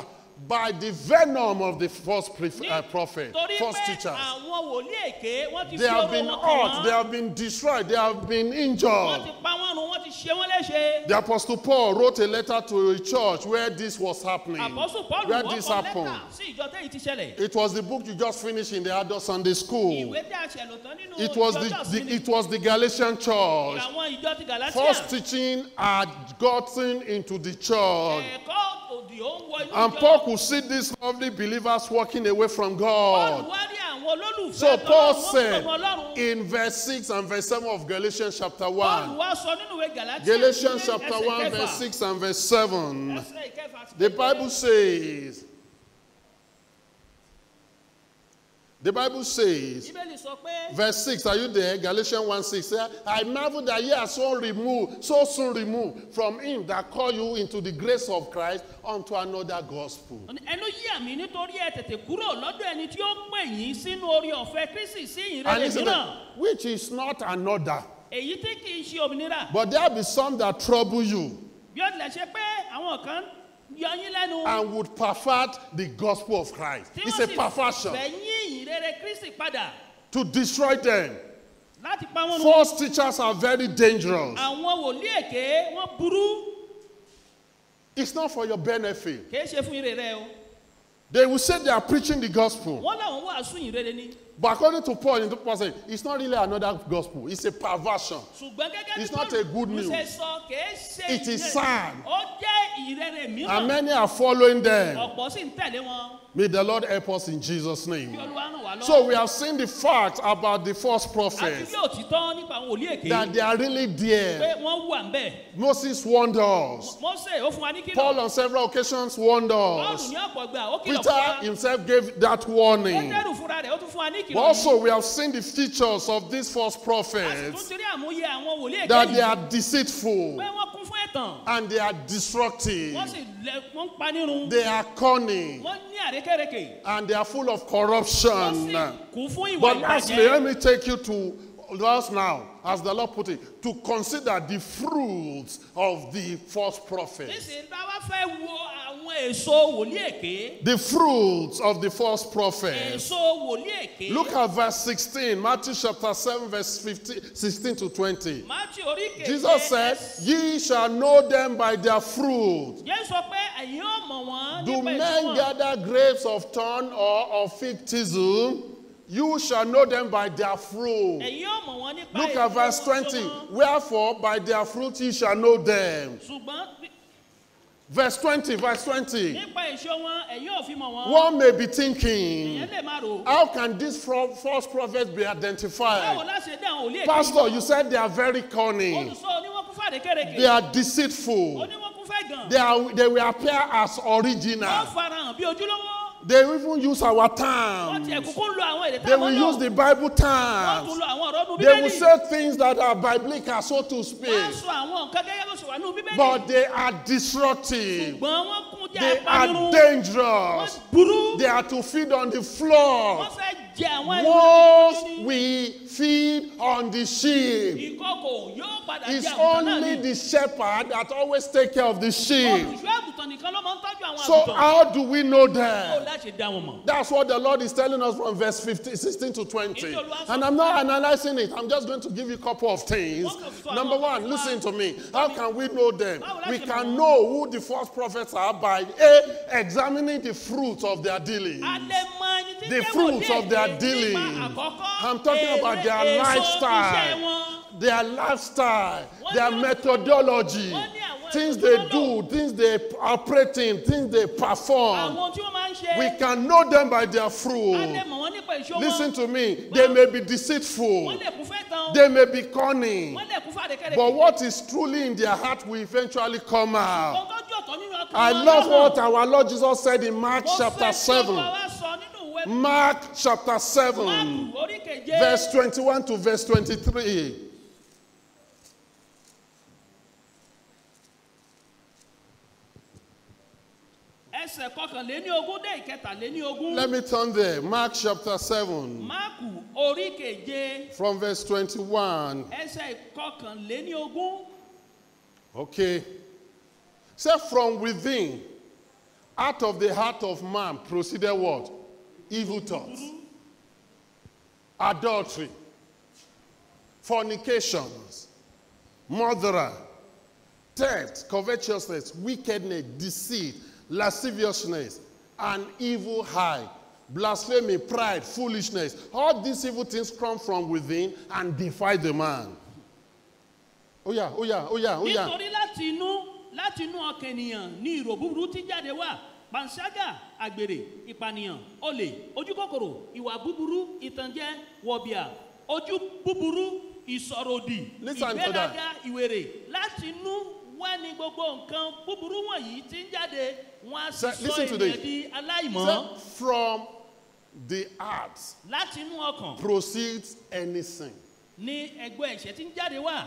by the venom of the false prophet, Torí false pé teachers. àwọn wòlíì èké, wọ́n ti They fi have oró been wọn kàn hurt, they wọ́n. have been destroyed, they have been Wọ́n injured. ti pa wọ́n run, wọ́n ti ṣe wọ́n léṣe. The Apostle Paul wrote a letter to a church where this was happening. Apostle Paul Where wọ́n this kọ happened. lẹ́tà sí ìjọ tẹ́yìn ti ṣẹlẹ̀. It was the book you just finished in the adult Sunday school. Ìwé tí a ṣẹ̀ lò tán nínú It was ìjọ the, ọjọ́ the ìsinmi. it was the Galatian church. Àwọn ìjọ ti Galatia. False teaching had gotten into the church. Ẹ̀kọ́ òdì ó ń wọ inú And ìjọ. Paul could see these lovely believers walking away from Paul God. wá rí àwọn olólùfẹ́ So Paul Ọlọ́run, wọ́n said kúrò ní Ọlọ́run. in verse 6 and verse 7 of Galatians chapter Paul 1. wá sọ nínú ìwé Galatia Galatians ní chapter ẹsẹ̀ 1, kẹfà. verse 6 and verse 7. Ẹsẹ̀ ìkẹfà sí The keje. Bible says, Bíbélì sọ pé, verse 6, are you there? Galatians 1:6. I marvel that ye are so soon removed from him that called you into the grace of Christ unto another gospel. Ẹnu yà mí nítorí ẹ tètè kúrò lọ́dọ̀ ẹni tí ó pè yín sínú oore ọ̀fẹ́ Kristi sí ìyìn And rere listen, mìíràn. which is not another. Èyí tí kì í ṣe òmìnira. But there be some that trouble you Bí ó tilẹ̀ ṣe pé àwọn kan yọ yín lẹ́nu. and would pervert the gospel of Christ. Tí It's wọ́n a sì perversion fẹ́ yín ìyìn rere Kristi padà to destroy them. láti pa wọ́n run. False teachers are very dangerous. Àwọn wòlíì èké wọ́n burú. It's not for your benefit. Kì í ṣe fún ire rẹ o. They will say they are preaching the gospel. Wọ́n làwọn wàásù ìyìn rere ni. But according to Paul in the passage, it's not really another gospel. It's a perversion. Ṣùgbọ́n gẹ́gẹ́ bí It's not a good Paul news. ṣe sọ, kì í ṣe It is ìyìn rere. sad. Ó jẹ́ ìyìn rere And mìíràn. many are following them. Ọ̀pọ̀ sì ń tẹ̀lé wọn. May the Lord help us in Jesus' Kí name. Olúwa ràn wá lọ́wọ́. So we have seen the fact about the false Àti prophets, bí òtítọ́ nípa àwọn wòlíì èké. that they are really there. Pé wọ́n wà ńbẹ̀. Moses warned us. Mósè ó fún wa ní kìlọ̀. Paul on several occasions warned Paul us. ní ọ̀pọ̀ ìgbà ó kìlọ̀ fún Peter wa. himself gave that warning. Pétérù fúnra rẹ̀ ó tún fún wa ní But ìkìlọ̀ yìí. also we have seen the features of these false A sì tún prophets, ti rí àmúyẹ àwọn wòlíì èké that they yìí. are deceitful Pé wọ́n kún fún ẹ̀tàn. and they are destructive. Wọ́n sì lẹ wọ́n ń pa nírun. They are cunning Wọ́n ní àrékérekè. and they are full of Wọ́n corruption. sì kún fún ìwà But lastly, ìbàjẹ́. let me take you to us now, as the Lord put it, to consider the fruits of the false prophets. Nísìnyí bá wá fẹ́ wo àwọn èso wòlíì èké. The fruits of the false prophets. Èso wòlíì èké. Look at verse 16, Matthew chapter 7, verse 15, 16 to 20. Matthew orí keje Jesus said, "Ye shall know them by their fruit." Jésù sọ pé ẹ̀yin ó mọ̀ wọ́n Do nípa èso men wọn. gather grapes of thorn or of fig thistle? You shall know them by their fruit. Ẹ̀yin ó mọ̀ wọ́n nípa Look èso at verse wọn. 20. Wherefore, by their fruit ye shall know them. Ṣùgbọ́n Verse 20, verse 20. nípa èso wọn, ẹ̀yin ò fi mọ̀ wọ́n. One may be thinking, Èèyàn lè máa rò. how can these false prophets be identified? Báwo la ṣe dá àwọn wòlíì èké? Pastor, you said they are very cunning. Olùsọ ni wọ́n kún fún àrékérekè. They are deceitful. Ó ní wọ́n kún fẹ́ gan. They will appear as original. Wọ́n farahàn bí ojúlówó. They even use our Wọ́n tiẹ̀ terms. kúkú ń lo àwọn èdè They táwọn will lò. use the Bible Wọ́n terms. tún lo àwọn ọ̀rọ̀ inú They will Bíbélì. say things that are biblical, so to Wọ́n á speak. sọ àwọn nǹkan gẹ́gẹ́ bó ṣe wà nínú Bíbélì. But they are destructive. Ṣùgbọ́n wọ́n kún jẹ́ They are apanirun. dangerous. Wọ́n burú. They are to feed on the floor. Wọ́n fẹ́ jẹ àwọn Once ẹni. we feed on the sheep, Ìkòkò yóò padà jẹ it's àgùntàn náà only ni. the shepherd that always take care of the sheep. Olùṣọ́ àgùntàn nìkan ló máa ń tọ́jú àwọn So àgùntàn. how do we know Báwo them? la ṣe dá wọn mọ̀? That's what the Lord is telling us from verse 15, 16 to 20. And I'm not analyzing it. I'm just going to give you a couple of things. Number one, listen to me. How can we know them? We can know who the false prophets are by A, examining the fruit of their dealings. A lè mọ ẹni tí The jẹ́ fruits wòlíì of their èké nípa dealings. àkọ́kọ́ I'm talking about èrè their èso iṣẹ́ lifestyle. wọn. Their lifestyle, their methodology, things they do, things they operate in, things they perform. Àwọn tí wọ́n máa ń ṣe. We can know them by their A fruit. lè mọ̀ wọ́n nípa èso wọn. Listen to me. They may be deceitful. Wọ́n lè kún fẹ́ tán. They may be cunning. Wọ́n lè kún fún àrékérekè. But what is truly in their heart will eventually come out. Ohun tó jẹ́ ọ̀tọ̀ nínú ọkàn I wọn love lọ́hàn. what our Lord Jesus said in Mark Mo fẹ́ chapter tí 7. Olúwa wá sọ nínú ìwé Mark chapter 7, Máàkù orí keje. verse 21 to verse 23. Ẹsẹ̀ kọkànléní ogún dé ìkẹtàléní ogún. Let me turn there. Mark chapter 7, Máàkù orí keje. from verse 21. Ẹsẹ̀ kọkànléní ogún. Okay. Say, from within, out of the heart of man proceeded what? Evil thoughts, adultery, fornications, murder, theft, covetousness, wickedness, deceit, lasciviousness, and evil eye, blasphemy, pride, foolishness. All these evil things come from within and defile the man. Oh yeah, oh yeah, oh yeah, oh yeah. Nítorí láti inú ọkàn ènìyàn ní ìrò búburú tí jáde wá, panṣágà, àgbèrè, ìpànìyàn, olè, ojúkòkòrò, ìwà búburú, ìtànjẹ, wọ̀bìà, ojú búburú, ìsọ̀ròdì, Listen to that. ìgbéraga, ìwèrè. Láti inú wá ní gbogbo nǹkan búburú wọ̀nyí tí ń jáde, wọn á sì Sir, sọ listen to ènìyàn this. di aláìmọ́. Say, from the heart Láti inú ọkàn proceeds any sin. ní ẹgbẹ́ ẹ̀ṣẹ̀ tí ń jáde wá.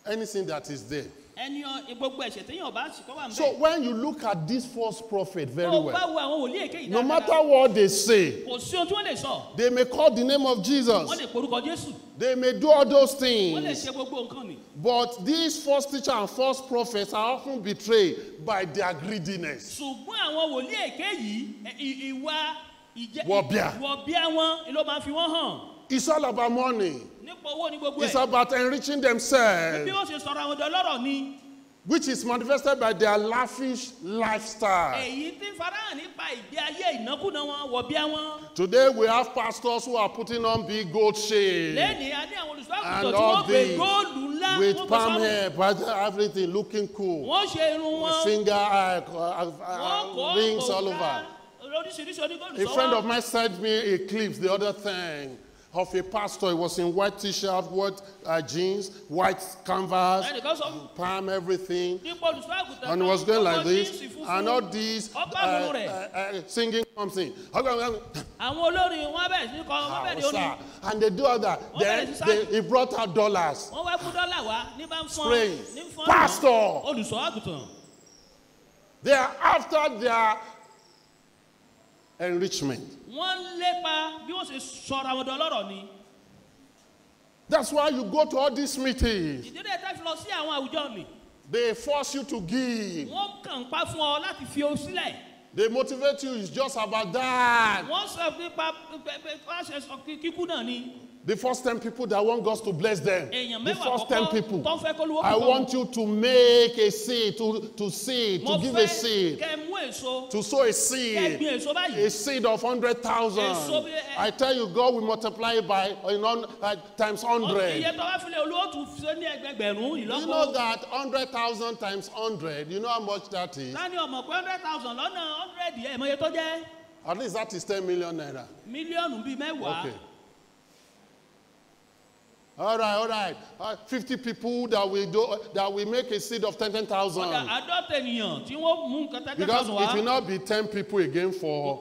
Anything that is there. Ẹni gbogbo ẹ̀ṣẹ̀ téèyàn bá sì kọ́ wà ń So bẹ̀. when you look at this false prophet very Tó o bá well, wo àwọn wòlíì èké yìí no dáadáa, matter what they say, kò sí ohun tí wọ́n lè sọ. they may call the name of Wọ́n Jesus. lè porúkọ Jésù. They may do all those Wọ́n lè things. ṣe gbogbo nǹkan ni. But these false teachers and false prophets are often betrayed by their greediness. Ṣùgbọ́n àwọn wòlíì èké yìí, ìwà ìjẹ Wọ̀bìà. wọ̀bìà wọn ló máa fi wọ́n hàn. It's all about money. Nípa owó ní gbogbo It's ẹ̀. about enriching themselves, Bí wọ́n ṣe sọ̀rọ̀ àwọn ọ̀dọ́ lọ́rọ̀ ni. which is manifested by their lavish lifestyle. Èyí tí ń farahàn nípa ìgbé ayé ìnákúnà wọn, wọ̀bìà wọn. Today we have pastors who are putting on big gold chains Lẹ́nìí, a ní àwọn olùṣọ́ and àgùntàn tí all wọ́n gbé these góòlù ńlá with wọ́n gbé palm sọ́rùn. hair, but everything looking cool, Wọ́n ṣe irun wọn. finger Wọ́n kó rings all òrùka over. oríṣiríṣi onígóòlù A friend of sọ́wọ́. mine sent me a clip the other thing of a pastor. He was in white t-shirt, white jeans, white canvas, Ẹnìkan sọ palm everything. nípa olùṣọ́ àgùntàn And he was going like tó wọ this, jíǹsì funfun. and all these Ọba àbúrò rẹ̀. Singing something. Àwọn olórin wọn bẹ̀rẹ̀ sí ní kọ, wọ́n bẹ̀rẹ̀ orin. And they do all that. Wọ́n Then bẹ̀rẹ̀ sí sá- he brought out dollars. Wọ́n wá mú dọ́là wá ní bá ń fọ́n Praying. ní fọ́n. Pastor! Olùṣọ́ àgùntàn. They are after their enrichment. Wọ́n ń lépa bí wọ́n ṣe sọ̀rọ̀ àwọn ọ̀dọ́ lọ́rọ̀ ni. That's why you go to all these meetings. Ìdílé tẹ́ fi lọ sí àwọn àwùjọ mi. They force you to give. Wọ́n kàn ń pa fún ọ láti fi o sílẹ̀. They motivate you. It's just about that. Wọ́n sọ nípa wọ́n ṣe sọ kíkú náà ni. The first 10 people that want God to bless them. Èèyàn The mẹ́wàá first 10 àkọ́kọ́ people. tó ń fẹ́ kó lówó I púpọ̀. want you to make a seed, to seed, Mo to give a fẹ́ seed, kẹ́ ẹ mú èso, to sow a kẹ́ ẹ seed. gbin èso báyìí. A seed of 100,000. Èso bí- I tell you, God will multiply it by times 100. Iye tó bá fi lé olówó tún ṣe ní ẹgbẹgbẹ̀rún You ìlọ́po. know that 100,000 times 100, you know how much that is? Tani ọmọ pé 100,000 lọ́nà 100, ẹ̀ mọ iye tó jẹ́? At least that is 10 million naira. Mílíọ̀nù bíi mẹ́wàá. Okay. All right, all right. 50 people that will do that will make a seed of 10, 10,000. Ọ̀dà àádọ́ta ènìyàn tí wọ́n mú nǹkan 10 Because thousand wá. it will not be 10 people again for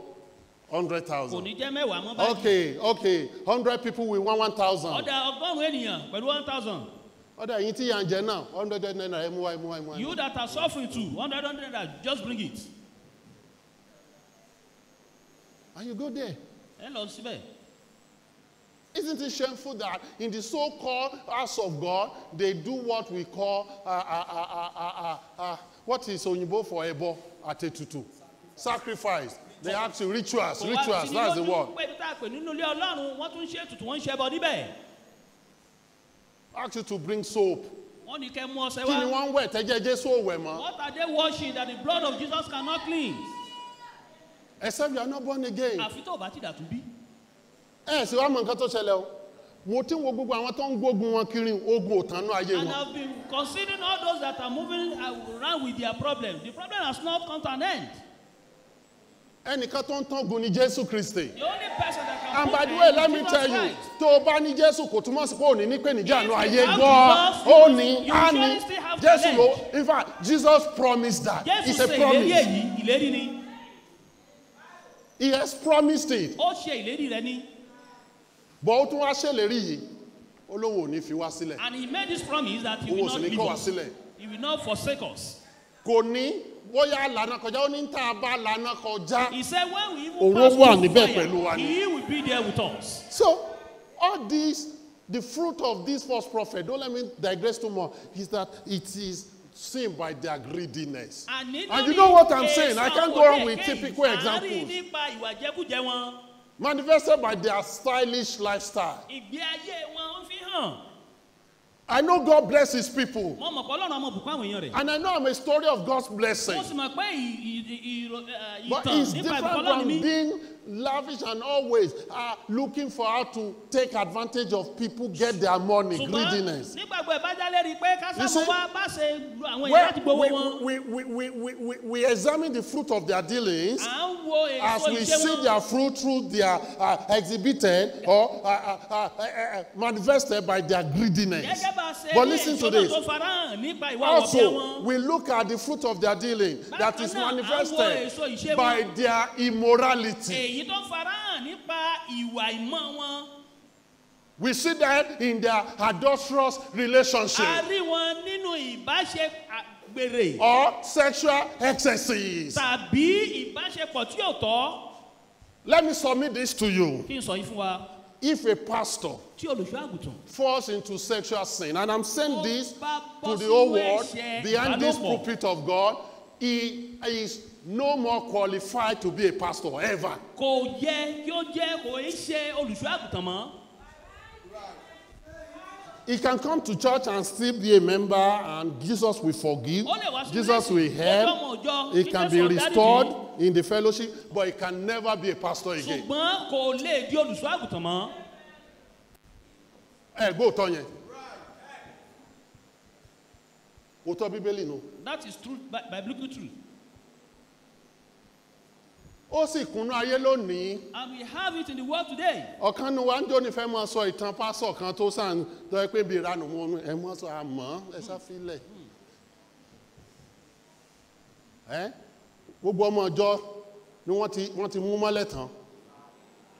Kò 100,000. ní jẹ́ mẹ́wàá mọ́ báyìí. Okay. 100 people will want 1,000. Ọ̀dà 100 ènìyàn pẹ̀lú 1,000. Ọ̀dà yìí tí yà ń jẹ náà, 100 naira, ẹ mú wá, ẹ mú wá, ẹ mú wá. You that are suffering too, 100 100, just bring it. And you go there. Ẹ lọ síbẹ̀. Isn't it shameful that in the so-called house of God, they do what we call, what is Oyinbo for ẹbọ àtètùtù? Sacrifice. They actually rituals, Kò wá rituals, sí ní that's the lójú word. pé ibi tá a pè nínú ilé Ọlọ́run, wọ́n tún ń ṣe ètùtù, wọ́n ń ṣẹbọ níbẹ̀. Ask you to bring soap. Wọ́n ní kẹ́ mú ọṣẹ Kí ni wá. wọ́n ń wẹ̀ tẹ́jẹ́ Jésù ò wẹ̀ mọ́? What are they washing that the blood of Jesus cannot cleanse? Except you are not born again. Àfi tó o bá ti dàtúnbí. Ẹ sì wá mọ nǹkan tó ṣẹlẹ̀ o. Mo ti ń wo gbogbo àwọn tó ń gbógun wọn kiri ogun ò tán nú ayé And wọn. I've been considering all those that are moving around with their problem. The problem has not come to an end. Ẹnìkan tó ń tángun ni Jésù Kristi. The only person that can And put by the an way, end let is me Jesus tell you, Christ. tó o bá ní Jésù kò túmọ̀ sí pé ò ní nípèníjà If nú you ayé have gbọ́. Jesus, Ó you ní, will á surely ní. still have Jésù ló, challenge. in fact, Jesus promised that. Jésù It's a ṣe ìlérí promise. èyí, ìlérí ni. He has promised it. Ó ṣe ìlérí rẹ̀ ni. But ó tún wá ṣèlérí yìí. Ó lóun ò ní fi wá sílẹ̀. And he made this promise that he Òun will ò sì not ní leave kọ̀ wá us. sílẹ̀. He will not forsake us. Kò ní bóyá lànà kọjá, ó ní tá a bá lànà kọjá. He said when we even Òun pass ó wà through níbẹ̀ fire, pẹ̀lú wa ni. he will be there with us. So, all these, the fruit of this false prophet, don't let me digress too much, is that it is seen by their greediness. And And you know what I'm saying? I can't go on with typical A rí examples. nípa ìwà jẹkújẹ wọn. Manifested by their stylish lifestyle. Ìgbé ayé wọn ń fi hàn. I know God bless his people. Mo mọ̀ pé Ọlọ́run á máa bùkún àwọn èèyàn rẹ̀. And I know I'm a story of God's blessing. Mo sì mọ̀ pé But ìtàn it's nípa different ìbùkún Ọlọ́run from mi. being lavish and always looking for how to take advantage of people, get their money, Ṣùgbọ́n greediness. nígbàgbọ́ ìbájálẹ̀ rí i pé You see, kásámù wá bá ṣe lu àwọn èèyàn Well, láti gbowó wọn. we examine the fruit of their dealings À ń wo as èso we ìṣe see wọn. their fruit through their exhibited or manifested by their greediness. Gẹ́gẹ́ bá a ṣe But rí listen èso to náà this. tó farahàn nípa ìwà wọ̀bìà Also, wọn. we look at the fruit of their dealing that is Bákan náà, à ń wo manifested èso ìṣe by wọn. their immorality. Èyí tó farahàn nípa ìwà ìmọ̀ wọn. We see that in their adulterous relationship A rí wọn nínú ìbáṣe àgbèrè or sexual excesses. tàbí ìbáṣepọ̀ tí ò tọ́. Let me submit this to you. Kí n sọ yìí fún wa. If a pastor Tí olùṣọ́ àgùntàn falls into sexual sin, and I'm saying Ó this bá to bọ́ the whole sínú world, ẹ̀ṣẹ̀ behind this ìbálòpọ̀. pulpit of God, he is no more qualified to be a pastor ever. Kò yẹ kí ó jẹ́ kò í ṣe olùṣọ́ àgùntàn mọ́. He can come to church and still be a member, and Jesus will forgive, Ó lè wá sínú Jesus ilé will ìsìn, ó help, jẹ́ ọmọ ìjọ, he kí can Jésù be ó dáríjì. restored in the fellowship, but he can never be a pastor again. Ṣùgbọ́n kò lè di olùṣọ́ àgùntàn mọ́. Ẹ gbọ́ òótọ́ yẹn. Òótọ́ Bíbélì nu. That is truth, biblical truth. Ó sì kúnnú ayé lónìí. And we have it in the world today. Ọ̀kan nu wa ń jóni fẹ́ máa sọ ìtàn pásọ̀ kan tó sàn tó yẹ pé bí ìranù mu ẹ mọ́ sọ àmọ́ ẹ sáfilẹ̀. Ẹ́ gbogbo ọmọ ọjọ́ ni wọ́n ti mú mọ́lẹ̀ tán.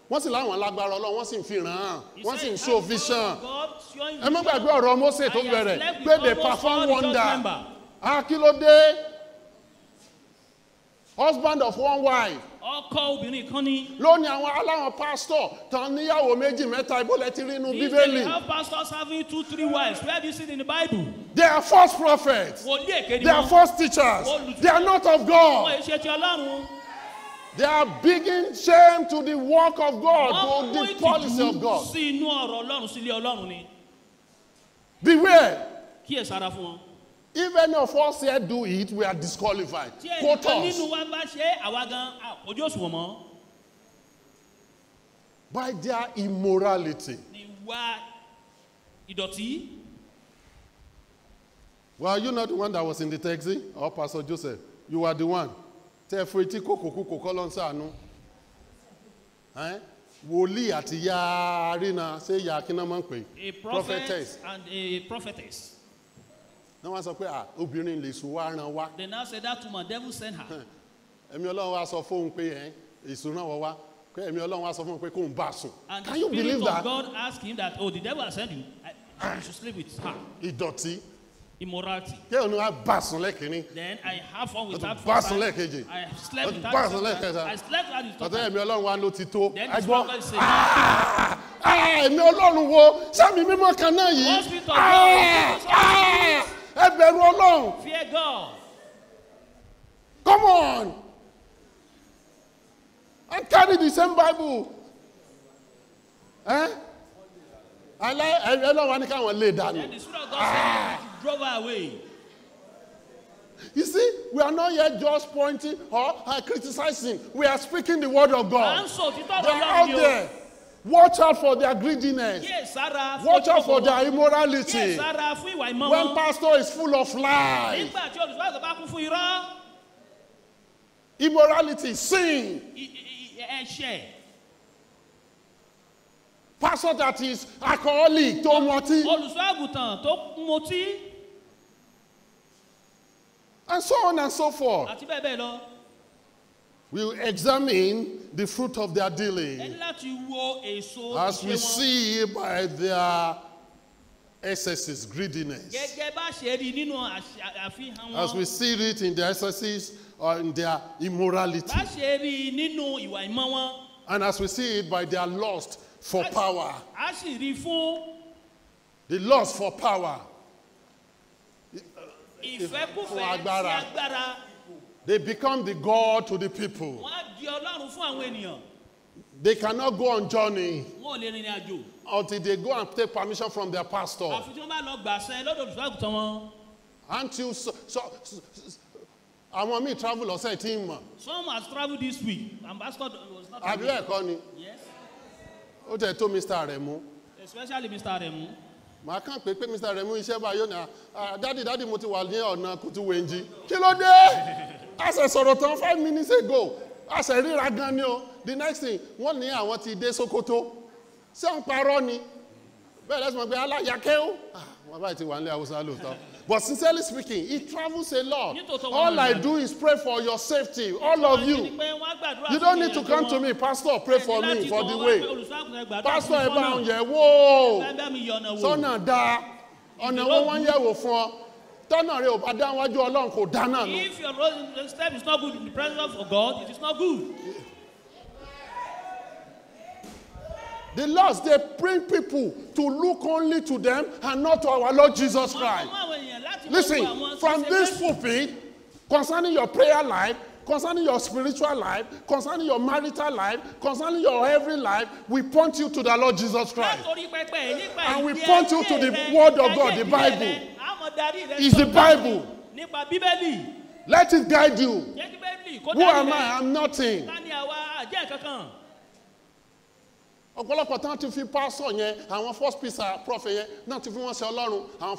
Wọ́n sì láwọn lágbára Ọlọ́run, wọ́n sì ń fi ràn án, He wọ́n sì said, ń show "I vision. God showing Ẹ má vision. gbàgbé ọ̀rọ̀ Mósè tó I have bẹ̀rẹ̀ slept with pé they almost perform all the church wonder. member. Ah, kí ló dé? Husband of one wife. Ọkọ obìnrin kan ní. Lónìí àwọn aláwọn pásítọ̀ tán níyàwó méjì mẹ́ta ibo lẹ ti rí inú These days Bíbélì. we have pastors having 2, 3 wives. Where do you see it in the Bible? They are false prophets. Wòlíì èké ni They are wọ́n. false teachers. They are not of Wọ́n God. èé ṣe ti Ọlọ́run. They are bringing shame to the work of God, Wọ́n to mú the policy of ìtìjú God. sí inú ọ̀rọ̀ Ọlọ́run sílé Ọlọ́run ni. Beware. Kíyèsára fún wọn. If any of us here do it, we are disqualified. Tí Quote ẹnìkan us. nínú wa bá ṣe é, àwa gan àpòjú òṣùwọ̀n mọ́. By their immorality. Ní wá ìdọ̀tí. Well, you not the one that was in the taxi? Or Pastor Joseph? You are the one. Tẹ́ fún etí kòkòkò kọ́ ló ń sànú. Wòlíì àti ya Arina ṣé ya kí náà máa ń pè? A prophet Prophetess. and a prophetess. Náà wọ́n sọ pé ah, obìnrin lè sùn wá ran wá. They now said that woman, devil sent her. Ẹ̀mí Ọlọ́run wá sọ fóun pé ẹ̀ èso náà wọ́n wá. Pé ẹ̀mí Ọlọ́run wá sọ fóun pé kóun bá a sùn. And Can the you spirit believe of that? God asked him that, oh, the devil has sent you. You should sleep with her. Ìdọ̀tí. Immorality. Kí òun wá bá a sùn lẹ́kìnní. Then I have fun with Ó her. tún bá sùn lẹ́ẹ̀kejì. I slept Ó tún with her. bá sùn lẹ́ẹ̀kẹta. I slept with her. the third Ọ̀tọ́ time. ẹ̀mí Ọlọ́run wá ló ti tó. Then the Ẹ spirit gbọ́. of God said, Ah, ẹ̀mí Ọlọ́run wo sẹ́mi mímọ́ kan náà yìí. One spirit of Ah, God. ah, ẹ bẹ̀rù Ọlọ́run. Fear God. Come on. And carry the same Bible. Eh? Ẹ̀mí Ọlọ́run wá ní káwọn lè dànù. Then the spirit of God said, drove her away. You see, we are not yet just pointing or criticizing. We are speaking the word of À ń God. sọ òtítọ́ They ọ̀rọ̀ are out Ọlọ́run ni o. there. Watch out for their greediness. Kíyèsára fún Watch out for ojúkòkòrò their wọn. immorality. Kíyèsára fún ìwà ìmọ̀ When wọn. pastor is full of lies, Nígbà tí olùṣọ́ àgùntàn bá kún fún irọ́, immorality, sin, ẹ̀ṣẹ̀. pastor that is alcoholic, tó mutí, Olùṣọ́ àgùntàn tó mutí and so on and so forth. àti bẹ́ẹ̀ bẹ́ẹ̀ lọ. We will examine the fruit of their Ẹ dealing ní láti wo èso as ìṣe we wọn. see by their excesses, greediness. Gẹ́gẹ́ bá ṣe rí nínú àfihàn As we wọn. see it in their excesses or in their immorality. Bá ṣe rí nínú ìwà ìmọ̀ wọn. And as we see it by their lust for power. A sì rí fún The lust for power. ìfẹ́kúfẹ̀ẹ́ Fún sí agbára. agbára. They become the God to the people. Wọ́n á di Ọlọ́run fún àwọn ènìyàn. They cannot go on journey Wọn ò lè rìnrìn àjò. until they go and take permission from their pastor. Àfi tí wọ́n bá lọ gbàṣẹ lọ́dọ̀ olùṣọ́ àgùntàn wọn. Until àwọn míì travel ọ̀sẹ̀ tí ń mọ̀. Some has travelled this week. Ambassador was not Àbí aware. ẹ̀kọ́ ni? Yes. Ó tẹ̀ tó Mr. Aremu. Especially Mr. Aremu. Màá kàn pé Mr. Aremu iṣẹ́ báyọ̀ ní dádì dádì mo ti wà ní ọ̀nà Kùtùwéńjì. Kí ló dé? A ṣe sọ̀rọ̀ tán 5 minutes ago. A ṣe ríra gan ni o. The next thing, wọ́n ní àwọn ti dé Sokoto. Ṣé ń parọ́ ni? Bẹ́ẹ̀ lẹ́sìn mọ̀ pé aláyàkẹ́ ó. Wọ́n báyìí ti wà nílé Haúsá lóòótọ́. But sincerely speaking, he travels a lot. Nítòótọ́ wọn All máa I ń do is pray for your safety, all of you. You don't need to come to me, pastor, pray for me, for the way. Pastor, ẹ bá ń yẹ̀ wò. Sọ́nà dáa, ọ̀nà wo wọ́n ń yẹ̀ wò fún ọ? Tọ́nà rẹ ò bá dá wájú Ọlọ́run kò dá náà nù. If your step is not good in the presence of God, it is not good. The laws, they bring people to look only to them and not to our Lord Jesus Christ. Listen, from this pulpit, concerning your prayer life, concerning your spiritual life, concerning your marital life, concerning your every life, we point you to the Lord Jesus Christ. And we point you to the Word of God, the Bible. It's the Bible. Let it guide you. Who am I? I'm nothing. Ọ̀pọ̀lọpọ̀ tán ti fi pásọ̀ yẹn, àwọn first peace prophet yẹn, náà ti fi wọ́n ṣe Ọlọ́run, àwọn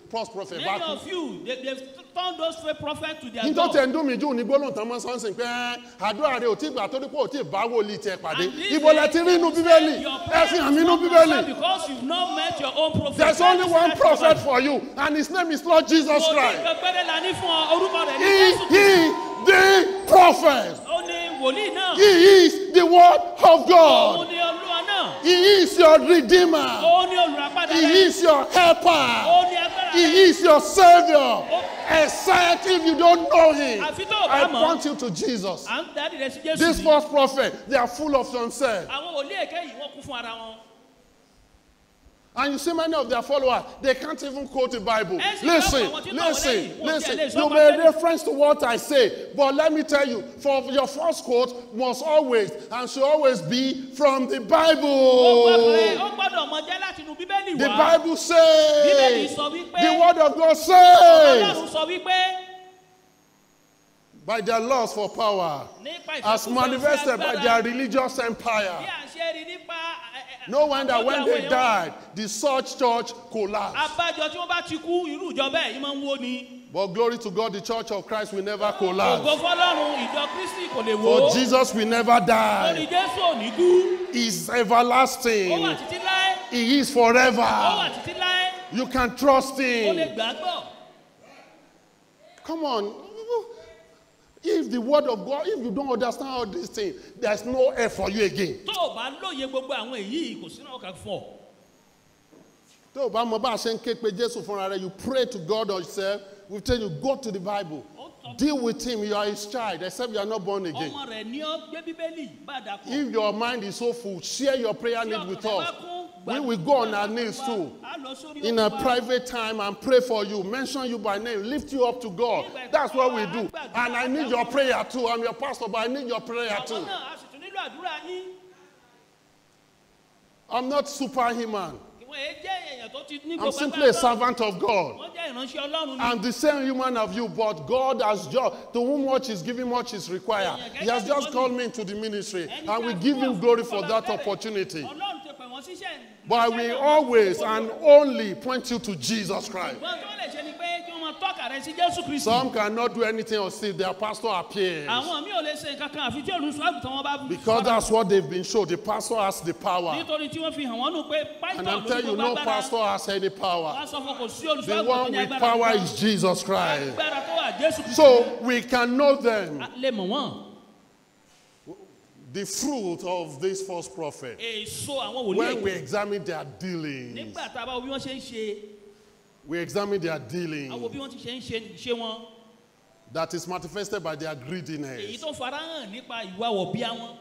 first prophet bá Many kú. of you, they've turned those fake prophets to their Ní tó God. tẹ̀ ń dùn mí jù ní gbólóhùn tán mọ́ sọ́nsìn pé àdúrà rẹ ò tí gbà torí pé ò tí bá wòlíì tiẹ̀ pàdé. And this Ibo lẹ ti rí inú Bíbélì? Your Ẹ prayer fi hàn mí is inú not Bíbélì. answered because you've not met your own prophet. There's only one prophet for you, and his name is Lord Jesus Wòlíì Christ. kan péré la ní fún ọ, orúkọ rẹ̀ ní He Jésù Kristi. is the prophet. Ó ní wòlíì náà. He is the word of Òun God. ni Olúwa náà. He is your redeemer. Òun ni olùràpadà He rẹ. is your helper. Òun ni agbára He rẹ. is your savior. Except if you don't know him. Àfi tó o I bá mọ̀. point you to Jesus. À ń darí rẹ sí Jésù This ni. false prophet, they are full of themselves. Àwọn wòlíì èké yìí wọ́n kún fún ara wọn. And you see many of their followers, they can't even quote the Bible. Ẹ sì Listen, lọ́pọ̀ àwọn tí ń tọ̀ wọ́n listen, lẹ́yìn, wọn ò tiẹ̀ listen. lè sọ You pa may Bíbélì. reference to what I say, but let me tell you, for your first quote must always and should always be from the Ó gbọ́dọ̀ Bible. ó gbọ́dọ̀ mọ jẹ́ láti inú Bíbélì The wá. Bible says, Bíbélì sọ wípé- the Word of God says, Ọlọ́run sọ wípé by their lust for power, nípa as ìfẹ́kúfẹ̀ẹ́ sí manifested by agbára, their religious empire. bí à ń ṣe rí nípa No wonder àkójọ when àwọn they èèyàn. died, the such church collapsed. Abájọ tí wọ́n bá ti kú, irú ìjọ bẹ́ẹ̀ yìí máa ń wó ni. But glory to God, the church of Christ will never Ògo collapse. fọ́lọ́run, ìjọ Kristi kò lè wó. For Jesus will never Lórí die. Jésù ò ní kú. He is Ó wà everlasting. títí láé. He is Ó wà forever. títí láé. You can trust Ó lè him. gbàgbọ́. Come on. If the word of God, if you don't understand all these things, there's no air for you again. Tó o bá lóye gbogbo àwọn èyí, kò sínú ọkàn fún ọ. Tó o bá mọ bá a ṣe ń ké pe Jésù fúnra rẹ̀, you pray to God yourself. We tell you, go to the Bible. Deal with him. You are his child, except you are not born again. Ọmọ rẹ̀ ní ọ gbé Bíbélì bá dàpọ̀. If your mind is so full, share your prayer need with us. We will go on our knees too. In a private time and pray for you, mention you by name, lift you up to God. That's what we do. And I need your prayer too. I'm your pastor, but I need your prayer Àwọn too. náà a sì tún nílò àdúrà yín. I'm not superhuman. Wọ́n èé jẹ́ èèyàn tó ti ní I'm gbogbo simply a agbára. servant of God. Wọ́n jẹ́ ìránṣẹ́ Ọlọ́run ni. I'm the same human of you, but God has just, to whom much is given, much is required. He has just called me into the ministry, Ẹni and tí we a give fún him ọ̀fun glory for fọlá that bẹ̀rẹ̀. opportunity. Ọlọ́run ti pè wọ́n síṣẹ́. But Iṣẹ́ we náà always wọ́n and only point you to Jesus Christ. Ṣùgbọ́n tó lè ṣe ni pé kí wọ́n máa tọ́ka rẹ sí Jésù Kristi. Some cannot do anything until their pastor appears. Àwọn míì ò lè ṣe nǹkan kan àfi tí olùṣọ́ àgùntàn wọn bá Because that's what they've been shown. The pastor has the power. Nítorí tí wọ́n fi hàn wọ́n nù pé And pásítọ̀ I'm ló ní telling you, gbogbo no agbára. pastor has any power. Wọ́n á sọ fún kò sí olùṣọ́ The àgùntàn tó one ní with agbára power kankan. is Jesus Christ. Agbára tó wà Jésù Kristi. So we can know them. A lè mọ̀ wọ́n. The fruit of this false prophet. Èso àwọn wòlíì When we èké. examine their dealings, Nígbà tá a bá wo bí wọ́n ṣe ń ṣe, we examine their a wo dealings bí wọ́n ti ṣe ń ṣe ṣe wọn. that is manifested by their Èyí greediness, tó farahàn nípa ìwà wọ̀bìà wọn.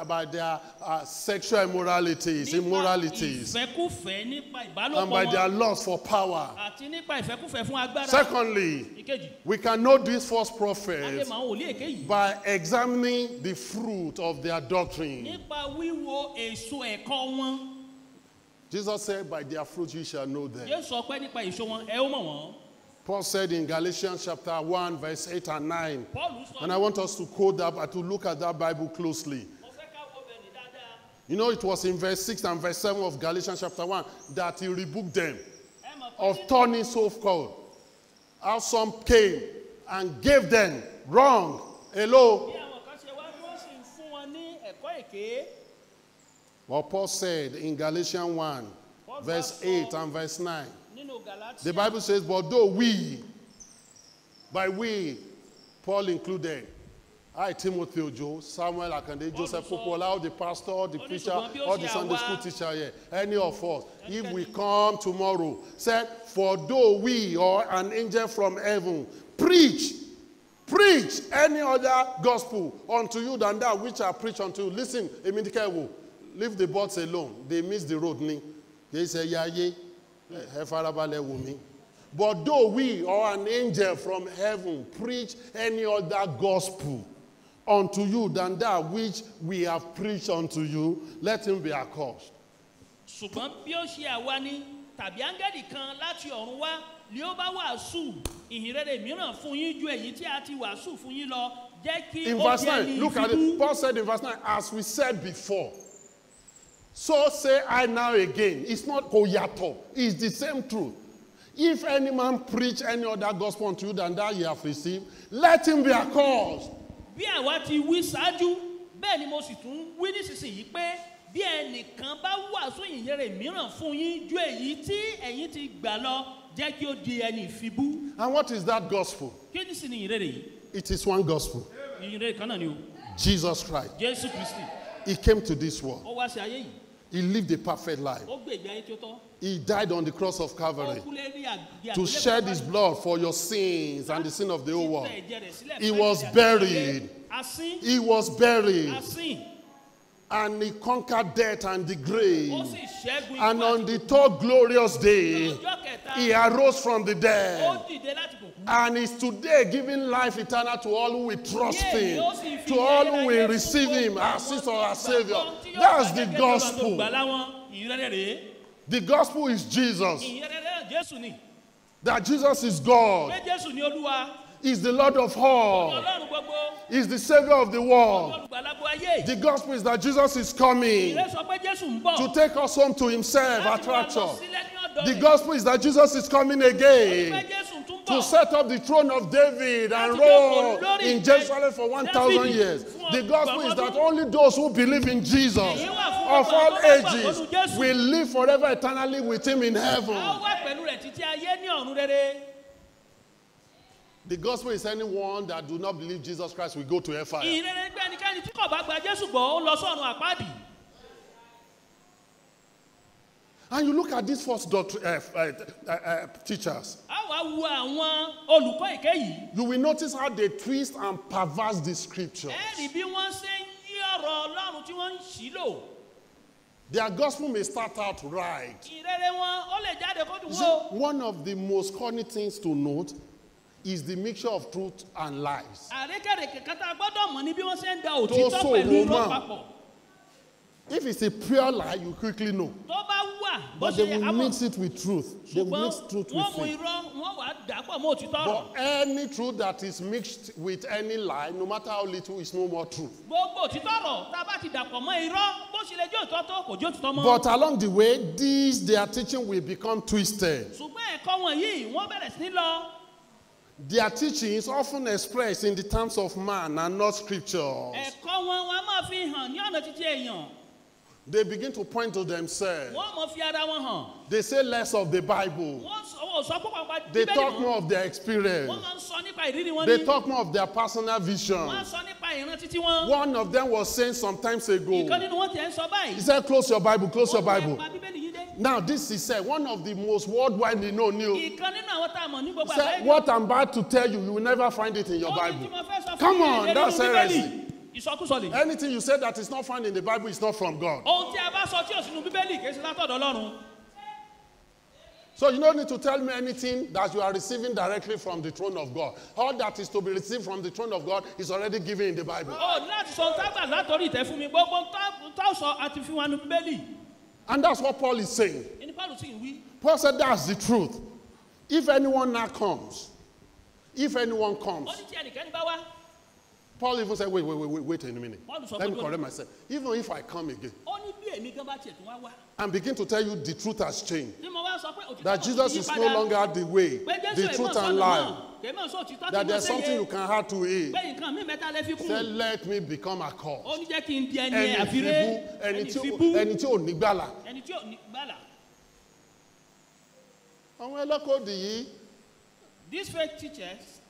by their sexual immoralities, Nípa immoralities, ìfẹ́kúfẹ̀ẹ́ nípa and ìbálòpọ̀ by their wọn. lust for power. Àti nípa ìfẹ́kúfẹ̀ẹ́ fún agbára. Secondly, Ìkejì, we can know these false a lè prophets mọ àwọn wòlíì èké yìí. by examining the fruit of their doctrine. Nípa wíwo èso ẹ̀kọ́ wọn. Jesus said, by their fruit you shall know them. Jésù sọ pé nípa èso wọn, ẹ ó mọ̀ wọ́n. Paul said in Galatians chapter 1, verse 8 and 9. Paul sọ, And I want us to quote that, to look at that Bible closely. mo fẹ́ ká wo bẹ̀ ní dáadáa. You know, it was in verse 6 and verse 7 of Galatians chapter 1 that he rebuked them Ẹ mọ̀ pé of turning so cold. How some came and gave them wrong. Hello. bí àwọn kan ṣe wá bí wọ́n sì ń fún wọn ní ẹ̀kọ́ èké. Well, Paul said in Galatians 1, Paul verse sọ 8 and verse 9. nínú Galatia. The Bible says, but though we, by we, Paul included, I, Timothy Ojo, Samuel Akande, Joseph Popola, all the pastor, all the preacher, all the Sunday school teacher here, any of us, if we come tomorrow, said, for though we or an angel from heaven preach any other gospel unto you than that which I preach unto you. Listen, Emindikewo, leave the birds alone. They miss the road. Ni. They say, yeah, yeah. Ẹ farabalẹ̀ wò mí. But though we or an angel from heaven preach any other gospel unto you than that which we have preached unto you, let him be accursed. Ṣùgbọ́n bí ó ṣe àwa ni tàbí áńgẹ́lì kan láti ọ̀run wá ni ó bá wàásù ìhìnrere mìíràn fún yín ju èyí tí a ti wàásù fún yín lọ, jẹ́ kí In ó verse di 9, ẹni look at ìfibú. it. Paul said in verse 9, as we said before, so say I now again. It's not koyato. It's the same truth. If any man preach any other gospel unto you than that ye have received, let him be accursed. Bí àwa ti wí ṣáájú, bẹ́ẹ̀ ni mo sì tún wí nísinsìnyí pé bí ẹnìkan bá wàásù ìhìnrere mìíràn fún yín ju èyí tí ẹ̀yin ti gbà lọ, jẹ́ kí ó di ẹni ìfibú. And what is that gospel? Kí ni sì ni ìhìnrere yìí? It is one gospel. Ìhìnrere kan náà ni o. Jesus Christ. Jésù Kristi. He came to this world. Ó wá sí ayé yìí. He lived a perfect life. Ó gbé ìgbé ayé tí ó tọ́. He died on the cross of Ó Calvary kú lérí àgbé to àgbélébùú shed his Calvary. blood for your sins and the sin of the whole world. Títẹ̀ ẹ̀jẹ̀ rẹ̀ sílẹ̀ He fún was ẹ̀ṣẹ̀ àti buried. ayé. A sin. He was buried. A sin. And he conquered death and the grave. Ó sì ṣẹ́gun ikú And on àti the third glorious day, Ọjọ́ kẹta, he arose from the dead. ó dìde láti kò kú. And is today giving life eternal to all who will trust Yea, him, ó sì fi to all who will ayérayé fún receive him gbogbo as àwọn his tí or ó our Savior. gbàgbọ́, tí yóò That's gbà the gẹ́gẹ́ bí gospel. olùgbàlà wọn. Ìhìnrere rèé. The gospel is Jesus. Ìhìnrere náà Jésù ni. That Jesus is God. Pé Jésù ni Olúwa. He's the Lord of all. Ọlọ́run gbogbo. He's the Savior of the world. Olùgbàlà gbogbo ayé. The gospel is that Jesus is coming Ìhìnrere sọ pé Jésù ń bọ̀. to take us home to himself Láti at wá lọ rapture. sílẹ̀ ní ọ̀dọ̀ The rẹ̀. gospel is that Jesus is coming Pé again Jésù tún to bọ̀. set up the throne of David and Láti jókòó rule lórí in ìtẹ́ Jerusalem for 1,000 Dáfídì years. fún The gospel is ọgbọ̀n that ọdún. only those who believe in Jesus Èyí wà fún of gbogbo all àwọn tó bá gbàgbọ́ ages nínú Jésù. will live forever eternally with him in A ó heaven. wà pẹ̀lú rẹ̀ títí ayé ní ọ̀run rere. The gospel is anyone that do not believe Jesus Christ will go to hellfire. Ìhìnrere pé ẹnikẹ́ni tí kò bá gba Jésù gbọ́, ó lọ sọ́run àpáàdì. And you look at these false doctrine, teachers. A wá wo àwọn olùkọ́ èké yìí. You will notice how they twist and perverse the scriptures. Ẹ rí bí wọ́n ṣe ń yí ọ̀rọ̀ Ọlọ́run tí wọ́n ń ṣì lò. Their gospel may start out right. Ìrere wọn ó lè jáde kó dùn You wò. see, one of the most corny things to note is the mixture of truth and lies. Àrékèrèkè kan tá a gbọ́dọ̀ mọ̀ ni bí wọ́n ṣe ń da Tó òtítọ́ ṣòro pẹ̀lú irọ́ mọ̀. papọ̀. If it's a pure lie, you quickly know. Tó bá wà, bó But they ṣe will àmọ́ mix it with truth. They will ṣùgbọ́n mix truth wọ́n mú with faith. irọ́, wọ́n wàá dà pọ̀ mọ́ òtítọ́ ọ̀rọ̀. But any truth that is mixed with any lie, no matter how little, is no more truth. Gbogbo òtítọ́ ọ̀rọ̀ tá a bá ti dàpọ̀ mọ́ irọ́, bó ṣe lè jẹ́ òtítọ́ tó kò jẹ́ òtítọ́ mọ́. But along the way, their teaching will become twisted. Ṣùgbọ́n ẹ̀kọ́ wọn yìí, wọ́n bẹ̀rẹ̀ sí ní lọ. Their teaching is often expressed in the terms of man and not scriptures. Ẹ̀kọ́ wọn, wọn a máa fi hàn ní ọ̀nà títí èèyàn. They begin to point to themselves. Wọ́n mọ̀ fi ara wọn hàn. They say less of the Bible. Wọ́n sọ, wọ́n sọ púpọ̀ nípa They Bíbélì talk mọ́. more of their experience. Wọ́n máa ń sọ nípa ìrírí wọn They ní. talk more of their personal vision. Wọ́n á sọ nípa ìran títí wọn. One of them was saying some times ago. Ìkan nínú wọn tiẹ̀ ń sọ báyìí. He said, close your Bible, close your Ó ní ẹ Bible. pa Bíbélì yín dé. Now, this is said, one of the most worldwide known new. Ìkan nínú àwọn tá a mọ̀ ní gbogbo He said, àgbáyé. what I'm about to tell you, you will never find it in your Ó ní tí Bible. mo fẹ́ sọ fún Come yín, on, ẹ lè that's rí nínú heresy. Bíbélì. Ìsọkúsọ lè. Anything you say that is not found in the Bible is not from God. Ohun tí a bá sọ tí ò sínú Bíbélì kì í ṣe látọ̀dọ̀ Ọlọ́run. So you don't need to tell me anything that you are receiving directly from the throne of God. All that is to be received from the throne of God is already given in the Bible. Ó ní láti sọ ohun tá gbà látọ̀rí ìtẹ́ fún mi. Gbogbo ohun tá sọ àti fi wọn nu Bíbélì. And that's what Paul is saying. Ẹni Paul sì ń wí. Paul said that's the truth. If anyone now comes, if anyone comes, Ó ní tí ẹnikẹ́ni bá wá. Paul even said, wait a minute. Paul sọ Let me pé correct myself. Even if I come again Ó ní bí èmi gan bá tiẹ̀ tún wá wá. and begin to tell you the truth has changed, Ní mo wá sọ pé òtítọ́ that náà ti Jesus yí is no padà. longer the way, Pé Jésù the èmọ̀ truth sọ́nà and náà. life, Kèé mọ̀ sọ òtítọ́ tí that mo there's ṣe something yé. you can add to it. Pé nǹkan mi mẹ́ta lẹ fi kún. Say, let me become a cause. Ó ní jẹ́ kí n di ẹni Ẹni àfiré, ìfibú, ẹni ìfibú, ẹni tí ò ní gbàlà. ẹni tí ò ní gbàlà. Àwọn ẹlẹ́kọ̀ọ́dì yìí These fake teachers,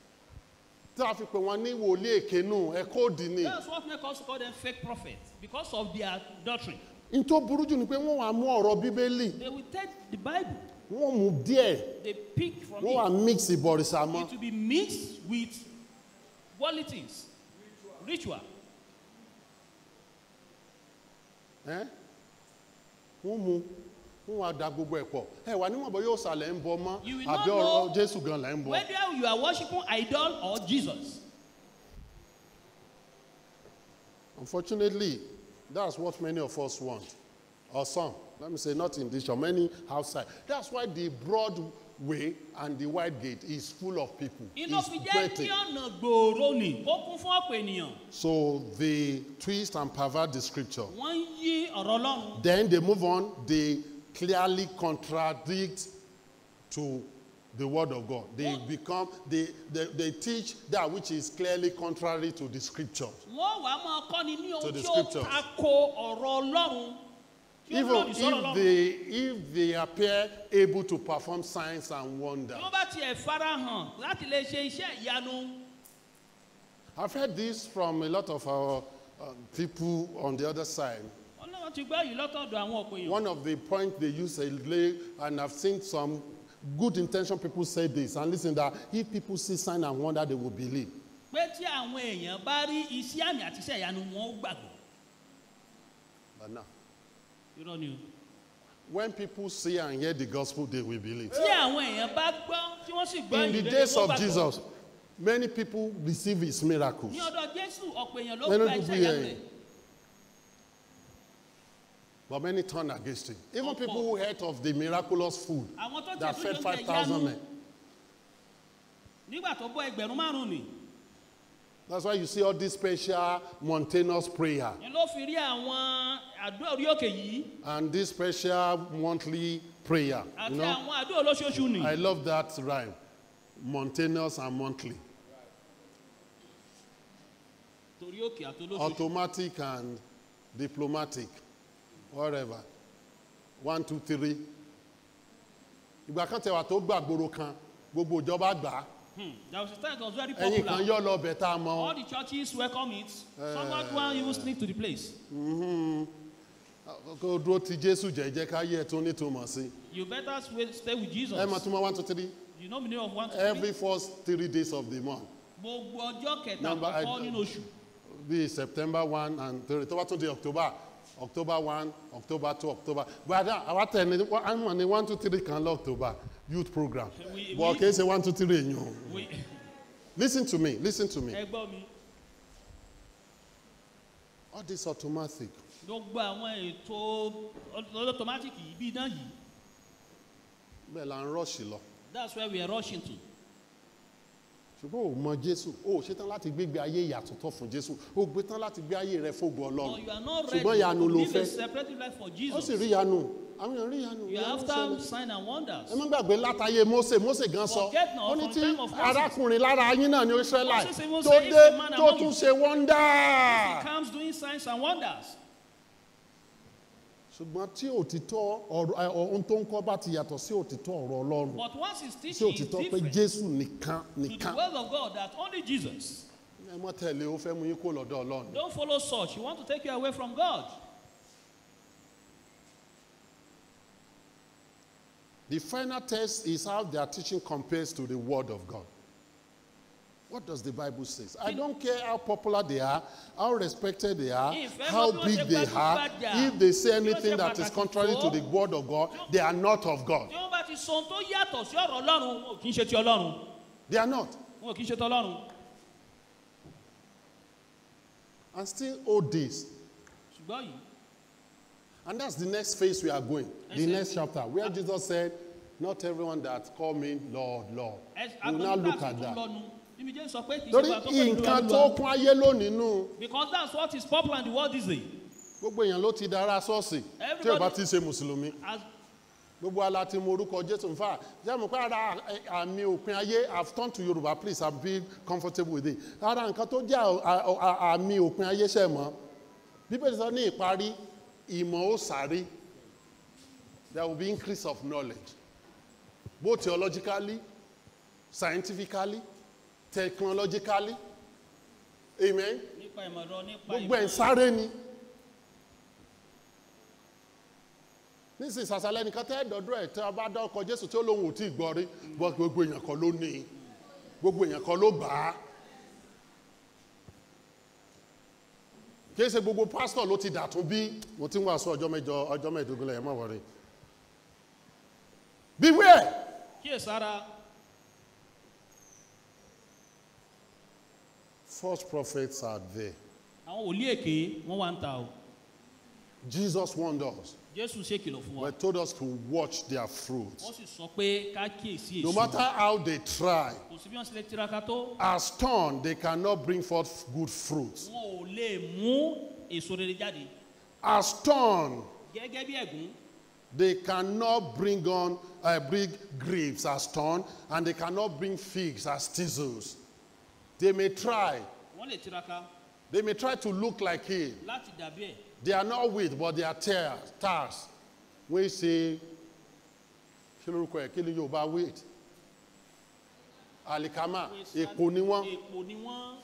tí a fi pè wọ́n ní wòlíì èké nù, ẹ̀kọ́ òdì ni. that's what make us call them fake prophets because of their doctrine. N tó burú jù ni pé wọ́n wá mú ọ̀rọ̀ Bíbélì, They will take the Bible, wọ́n mú díẹ̀, they pick from wọ́n wá it. mix ìbọ̀rìṣà mọ́. It will be mixed with worldly things, ritual. Ẹ́? Wọ́n mú, wọ́n wá da gbogbo ẹ̀ pọ̀. Ẹ wà níwọ̀n bọ́ yóò sàlẹ̀ ń bọ mọ́, You will not àbí ọ̀rọ̀ know Jésù gan lẹ̀ ń bọ. whether you are worshiping idol or Jesus. Unfortunately, that's what many of us want. Or some. Let me say, not in this church, many outside. That's why the broad way and the wide gate is full of people. Iná It's fi jẹ́ kí breathing. ọ̀nà gbòòrò ni ó kún fún ọ̀pọ̀ ènìyàn. So they twist and pervert the scripture. Wọ́n ń yí ọ̀rọ̀ Ọlọ́run. Then they move on, they clearly contradict to the word of God. They become, they teach that which is clearly contrary to the scripture. Wọ́n wàá máa kọ́ni ní ohun To the tí ó scriptures. tako ọ̀rọ̀ Ọlọ́run. Tí ó Even lòdì sọ́rọ̀ if Ọlọ́run. they appear able to perform signs and wonders. Tí wọ́n bá tiẹ̀ farahàn láti lè ṣe iṣẹ́ ìyanu. I've heard this from a lot of our people on the other side. Ọlọ́run ti gbọ́ yìí lọ́tọ̀ọ̀dọ̀ àwọn ọ̀pọ̀ èèyàn. One of the points they use, a lay, and I've seen some good intention people say this, and listen, that if people see sign and wonder, they will believe. Pé tí àwọn èèyàn bá rí iṣẹ́ àmì àti iṣẹ́ ìyanu, wọn ó gbàgbọ́. But now, Irọ́ ni o. when people see and hear the gospel, they will believe. Tí àwọn èèyàn bá gbọ́, tí wọ́n sì gbọ́ In the ìyìnrere, days wọ́n of gbàgbọ́. Jesus, many people receive his miracles. Ní ọ̀dọ̀ Jésù, ọ̀pọ̀ èèyàn ló Many gba people iṣẹ́ ìyanu hear rẹ̀. him. But many turn against him. Even people who heard of the miraculous food Àwọn tó that tiẹ̀ fed tún jẹ oúnjẹ 5,000 ìyanu men. nígbà tó bọ́ ẹgbẹ̀rún márùn-ún nì. That's why you see all this special mountainous prayer Ni ló fi rí àwọn àdúrà orí òkè yìí and this special monthly prayer. àti You know? àwọn àdúrà olóṣooṣù nì. I love that rhyme. Mountainous and monthly. Torí òkè àti olóṣooṣù. Automatic and diplomatic. Whatever. 1, 2, 3. Ìgbà kan tẹwà tó gbàgbóró kan, gbogbo ìjọba gbà á. There was a time it was very Ẹ̀yin popular. kan yọ lọ bẹ̀ tá a mọ̀. All the churches welcome it. Someone go and even sneak to the place. Kó o dúró ti Jésù jẹ́jẹ́ ká yẹ tó nítumọ̀ sí. You better stay with Jesus. Ẹ mọ̀ túmọ̀ 1, 2, 3. You know the meaning of 1, 2, 3. Every first 3 days of the month. Gbogbo ọjọ́ kẹta Number, I- àkọ́kọ́ nínú oṣù. Bí September 1 and 3. Tó bá tún di October. October 1, October 2, October. But àwa tẹ̀ ní àwọn ní 1, 2, 3 kan lọ October youth program. But kì í ṣe 1, 2, 3 èèyàn o. Listen to me, listen to me. Ẹ gbọ́ mi. All All this automatic. Gbogbo àwọn ètò automatic yìí bí idán yìí. Bẹ́ẹ̀ la ń rush lọ. That's where we are rushing to. Ṣùgbọ́n o mọ Jésù, o ò ṣetán láti gbégbé ayé ìyàtọ̀ tó fún Jésù, o gbé tán láti gbé ayé rẹ fógo Ọlọ́run. But you are not ready Ṣùgbọ́n ìyanu to ló live a fẹ́. separate life for Ó Jesus. sì rí ìyanu. Àwọn èèyàn rí ìyanu. You are Ìyanu after ṣẹlẹ̀. sign and wonders. Ẹ má gbàgbé látayé Mósè, Mósè gan sọ. Forget not Ó ní from tí time of Moses. arákùnrin lára yín náà ní Israẹli Moses even tó say, if dé a man tó among tún you- ṣe wọ́ndà. He comes doing signs and wonders. Ṣùgbọ́n tí òtítọ́ ọ̀rọ̀ ohun tó ń kọ́ bá ti yàtọ̀ sí òtítọ́ ọ̀rọ̀ Ọlọ́run. But once his Sí teaching is òtítọ́ pé different Jésù nìkan to the nìkan. word of God that only Jesus. Ẹ mọ́ tẹ̀lé ó fẹ́ mú yín kó lọ́dọ̀ Ọlọ́run. Don't follow such. He want to take you away from God. The final test is how their teaching compares to the word of God. What does the Bible say? I don't care how popular they are, how respected they are, If how everyone big ṣe they are. gbajúgbajà, If they say bí wọ́n ṣe anything that is pàtàkì contrary to tó, the word of God, they are not of God. Tí wọ́n bá ti sọ ohun tó yàtọ̀ sí ọ̀rọ̀ Ọlọ́run, wọn ò kì í ṣe ti Ọlọ́run. They are not. Wọn ò kì í ṣe ti Ọlọ́run. And still hold this. Ṣùgbọ́n yìí, And that's the next phase we are going. The next chapter, where Jesus said, not everyone that call me Lord, Lord. We will now look at that. Níbi Jésù sọ pé kì í ṣe Torí gbogbo àwọn tó pè ní nǹkan Olúwa, tó Olúwa. kún ayé lónìí nù. Because that's what is popular in the world these days. Gbogbo èèyàn ló ti dára ṣọ́ọ̀ṣì tí ò bá ti ṣe Mùsùlùmí. As Gbogbo ala ti mọ orúkọ Jésù ń fà. Jẹ́ mọ̀ pé ara àmì òpin ayé, I've turned to Yorùbá, please, I'm being comfortable with it. Ara nǹkan tó jẹ́ àmì òpin ayé ṣẹ̀ mọ́. Bíbélì sọ ní ìparí, ìmọ̀ ó sáré. There will be increase of knowledge. Both theologically, scientifically, technologically. Amen. nípa ìmọ̀ ẹ̀rọ, nípa Gbogbo ẹ̀ ń ìmọ̀. sáré ni. Nísìnyí sàṣàlẹ̀ nìkan tẹ́ dọ̀dọ̀ ẹ̀ tí a bá dọ́kọ Jésù tí ó lóun ò tí ì gbọ́ rí, bọ́ gbogbo èèyàn kan ló ní i, gbogbo èèyàn kan ló gbà á. Kì í ṣe gbogbo pásítọ̀ ló ti dàtún bí mo ti ń wàásù ọjọ́ mẹ́jọ ọjọ́ mẹ́ẹ̀ẹ́dógún lẹ́yìn má wọrí. Beware! Kíyèsára. False prophets are there. Àwọn wòlíì èké wọ́n wà ń ta o. Jesus warned us. Jésù ṣèkìlọ̀ fún wa. But told us to watch their fruits. Wọ́n sì sọ pé ká kíyèsí No èso. matter how they try, Kò sí bí wọ́n ṣe lè tiraka tó. as thorn, they cannot bring forth good fruits. Wọn ò lè mú èso rere jáde. As thorn, Gẹ́gẹ́ bí ẹ̀gún, they cannot bring on bring grapes as thorn, and they cannot bring figs as thistles. They may try. wọ́n lè tiraka They may try to look like it. láti dàbí ẹ̀. They are not wheat, but they are tares. Tares. We say, kí lorúkọ ẹ̀? Kí ni Yorùbá wheat? Alikama, èpò ni wọ́n. Èpò ni wọ́n.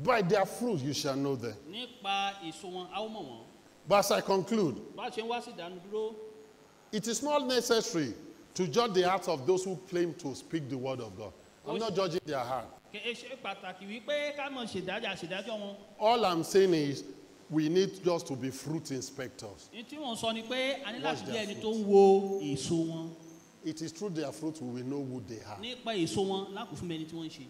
By their fruit you shall know them. Nípa èso wọn, a ó mọ̀ wọ́n. But as I conclude, Bá a ṣe ń wá sí ìdánudúró, it is not necessary to judge the hearts of those who claim to speak the word of God. I'm not judging their heart. kì í ṣe pàtàkì wípé ká mọ̀ ṣèdájọ́ àṣèdájọ́ wọn. All I'm saying is we need just to be fruit inspectors. Ní tí wọ́n sọ ni pé a ní láti Watch jẹ́ their ẹni tó ń wo èso wọn. It is through their fruit we will know who they are. Nípa èso wọn lákòó fún mi ẹni tí wọ́n ń ṣe.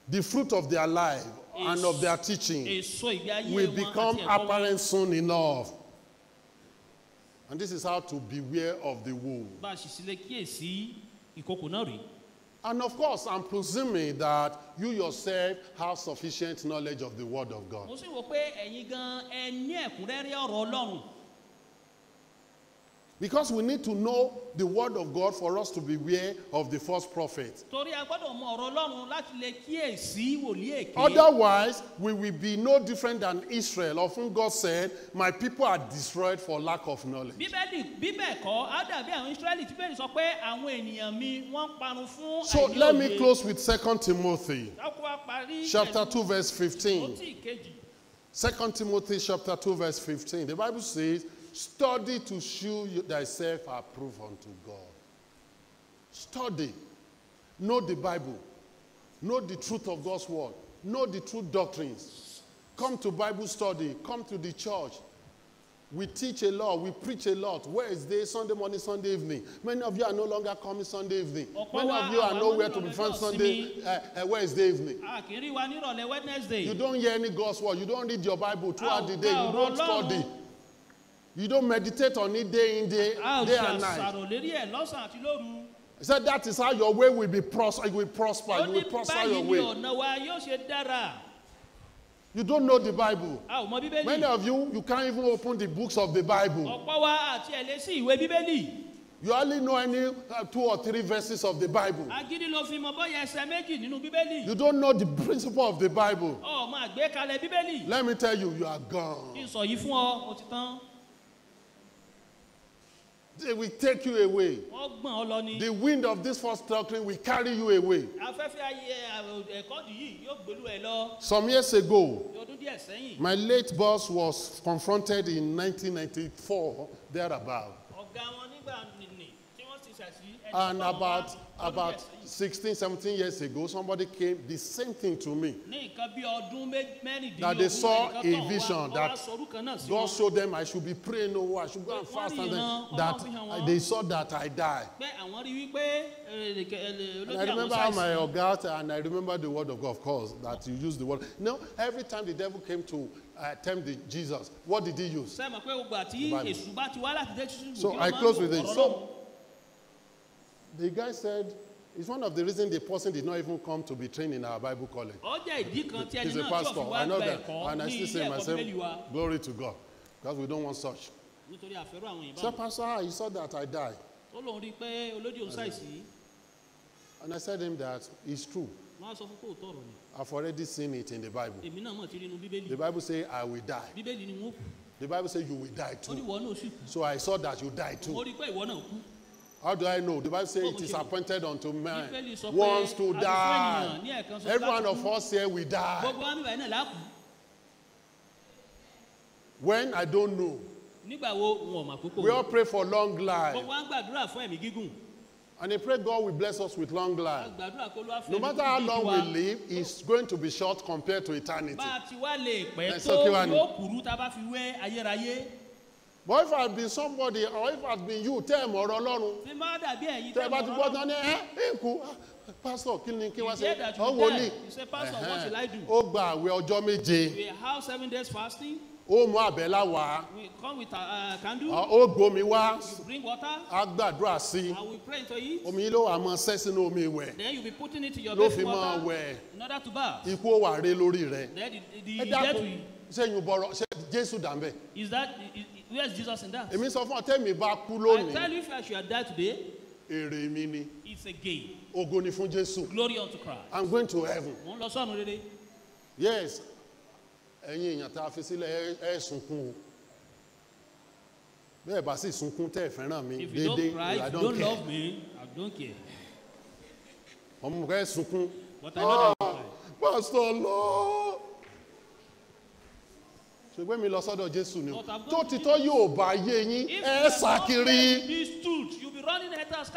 The fruit of their life and of their teaching Èso ìgbé ayé will wọn become àti ẹ̀kọ́ wọn. apparent soon enough. And this is how to beware of the wolf. Bá a sì sílẹ̀ kíyèsí ìkòkò náà rí. And of course, I'm presuming that you yourself have sufficient knowledge of the Word of God. Mo sì wò pé ẹ̀yin gan ẹ ní ẹ̀kúnrẹ́rẹ́ ọ̀rọ̀ Ọlọ́run. Because we need to know the Word of God for us to beware of the false prophet. Torí a gbọ́dọ̀ mọ ọ̀rọ̀ Ọlọ́run láti lè kíyèsí wòlíì èké. Otherwise, we will be no different than Israel, of whom God said, my people are destroyed for lack of knowledge. Bíbélì bíbẹ̀ kọ́, á dàbí àwọn Ísírẹ́lì tí Bíbélì sọ pé àwọn ènìyàn mi wọ́n ń parun fún So àìní let me òye. close with 2 Timothy Ká kó wa parí chapter pẹ̀lú 2, verse 15. Tímótì kejì. 2 Timothy chapter 2, verse 15. The Bible says, study to shew thyself approved unto God. Study. Know the Bible. Know the truth of God's word. Know the true doctrines. Come to Bible study. Come to the church. We teach a lot, we preach a lot. Wednesday, Sunday morning, Sunday evening. Many of you are no longer coming Sunday evening. Many of you are nowhere to be found Sunday, Wednesday evening. You don't hear any God's word. You don't read your Bible throughout the day. You don't study. You don't meditate on it day in, day and night. He said that is how your way will be prosper. You will prosper. You will prosper your way. You don't know the Bible. Many of you, you can't even open the books of the Bible. You only know any 2 or 3 verses of the Bible. You don't know the principle of the Bible. Let me tell you, you are gone. They will take you away. The wind of this false doctrine will carry you away. Some years ago, my late boss was confronted in 1994, thereabout. And about 16, 17 years ago, somebody came, the same thing to me. That they saw a vision that God showed them I should be praying, oh, I should go and fast, and then that they saw that I die. And I remember how my God, and I remember the word of God, of course, that you use the word. No, every time the devil came to tempt Jesus, what did he use? The Bible. So I close with this. So the guy said, it's one of the reasons the person did not even come to be trained in our Bible college. He's a pastor. I know that. And I still say myself, glory to God. Because we don't want such. So, pastor, he saw that I died. And I said to him that it's true. I've already seen it in the Bible. The Bible says, I will die. The Bible says, you will die too. So I saw that you died too. How do I know? The Bible says it is appointed unto man once to die. Every one of us here will die. When? I don't know. We all pray for long life. And I pray God will bless us with long life. No matter how long we live, it's going to be short compared to eternity. But if I've been somebody, or if I've been you, tell me, or Ọlọ́run. Tell me, Pastor, kí wá ṣe? Ó wòlíì. Ó gba àwẹ̀ ọjọ́ méje. We have 7 days fasting. Ó mú àbẹ́là wá. We come with a candle. Ó gbomi wá. You bring water. A gbàdúrà sí. And we pray into it. Omi yìí ló wà máa sẹ́ sínú omi ìwẹ̀. Then you be putting it in your Ló fi bathing máa water wẹ̀. in order to bath. Ikú ó wà ré lórí rẹ̀. Then the death will. Ṣé yín bọ̀rọ̀ ṣé Jésù dà ń bẹ̀? Is that where is Jesus in that? Èmi sọ fún ọ tẹ́mi bá kú lónìí. I tell you if I should die today. Èrè mi ni. It's a gain. Ògo ni fún Jésù. Glory unto Christ. I'm going to heaven. Mo ń lọ sọ́run rere. Yes. Ẹ̀yin èèyàn tá a fi sílẹ̀ ẹ sunkún o. Bẹ́ẹ̀ bá sì sunkún tẹ́ ẹ fẹ́ràn mi If you don't déédéé, cry, I if you don't don't care. love me, I don't care. Ọmọ ẹ sunkún. But I know that you cry. Pastor lọ. Ṣùgbọ́n mi lọ sọ́dọ̀ Jésù ni o. Tó títọ́ yóò bá yé yín, ẹ sá kiri.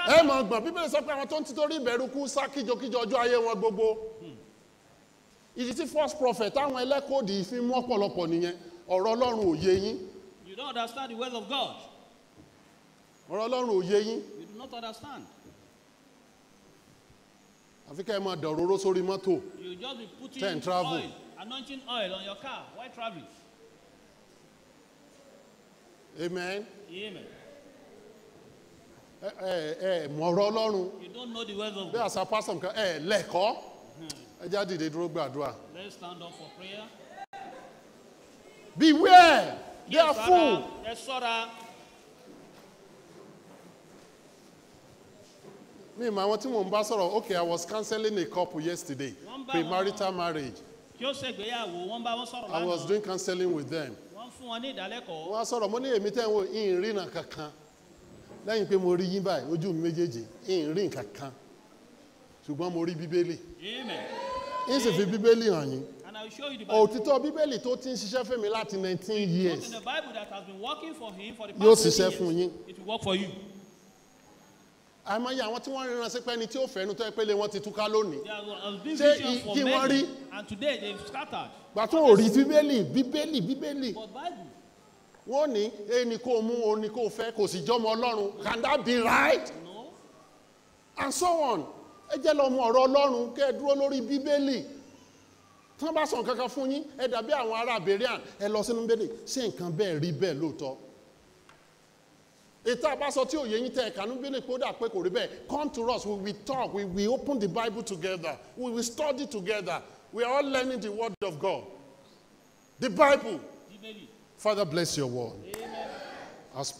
Ẹ mọ̀ gbọ̀n, Bíbélì sọ pé àwọn tó ń títorí ìbẹ̀rù kú sá kíjokíjo ọjọ́ ayé wọn gbogbo. Ìdí tí false prophet táwọn ẹlẹ́kọ̀ọ́dì fi mú ọ̀pọ̀lọpọ̀ nìyẹn, ọ̀rọ̀ Ọlọ́run ò yé yín. You don't understand the words of God. Ọ̀rọ̀ Ọlọ́run ò yé yín. You do not understand. Àfi kẹ́ ẹ máa dọ̀rọ̀rọ̀ sórí mọ́tò. You just be putting oil, anointing oil on your car while traveling. Amen. Amen. Mọ̀rọ̀ Ọlọ́run. You don't know the words of Bí God. àṣà pásítọ̀ nǹkan ẹ lẹ́kọ̀ọ́. Ẹ já dìde dúró gbàdúrà. Let's stand up for prayer. Beware, they are full. Ẹ ṣọ́ra. Mi mọ àwọn tí mò ń bá sọ̀rọ̀. Okay, I was counseling a couple yesterday. Premarital marriage. Kí ó ṣègbéyàwó, wọ́n bá wọn sọ̀rọ̀ I was lánàá. doing counseling with them. Wọ́n fún wọn ní ìdálẹ́kọ̀ọ́. Wọ́n á sọ̀rọ̀, mo ní èmi tẹ́ ń wo ìrìnà kankan. Lẹ́yìn pé mo rí yín báyìí, ojú mi méjèèjì, ìrìn kankan. Ṣùgbọ́n mo rí Bíbélì. Amen. Ń sì fi Bíbélì hàn yín. And I will show you the Bible. Òtítọ́ Bíbélì tó ti ń ṣiṣẹ́ fún mi láti 19 years. In the Bible that has been working for him for the Yóò past ṣiṣẹ́ 20 fún years. yín. It will work for you. Àìmọye àwọn tí wọ́n ríran sí pé ẹni tí ó fẹ́nu tó yẹ pé lé wọn ti túká lónìí. There has been Ṣé vision for kí wọ́n many, rí? and today they've scattered. Gbà tó ò rí Bíbélì, Bíbélì, Bíbélì. But Bible. Wọ́n ní ẹni kó mú òní kó fẹ́ kò sì jọmọ Ọlọ́run. Can that be right? No. And so on. Ẹ jẹ́ lọ mọ ọ̀rọ̀ Ọlọ́run kẹ́ ẹ dúró lórí Bíbélì. Tí wọ́n bá sọ nǹkan kan fún yín, ẹ dàbí àwọn ará Berean, ẹ lọ sínú Bíbélì, ṣé nǹkan bẹ́ẹ̀ rí bẹ́ẹ̀ lóòótọ́? Ètò àbáṣọ tí òye yín tẹ ẹ̀ka ní Bíbélì kó dà pé kò rí bẹ́ẹ̀. Come to us, we will talk, we will open the Bible together, we will study together. We are all learning the word of God. The Bible. Bíbélì. Father, bless your word. Amen. As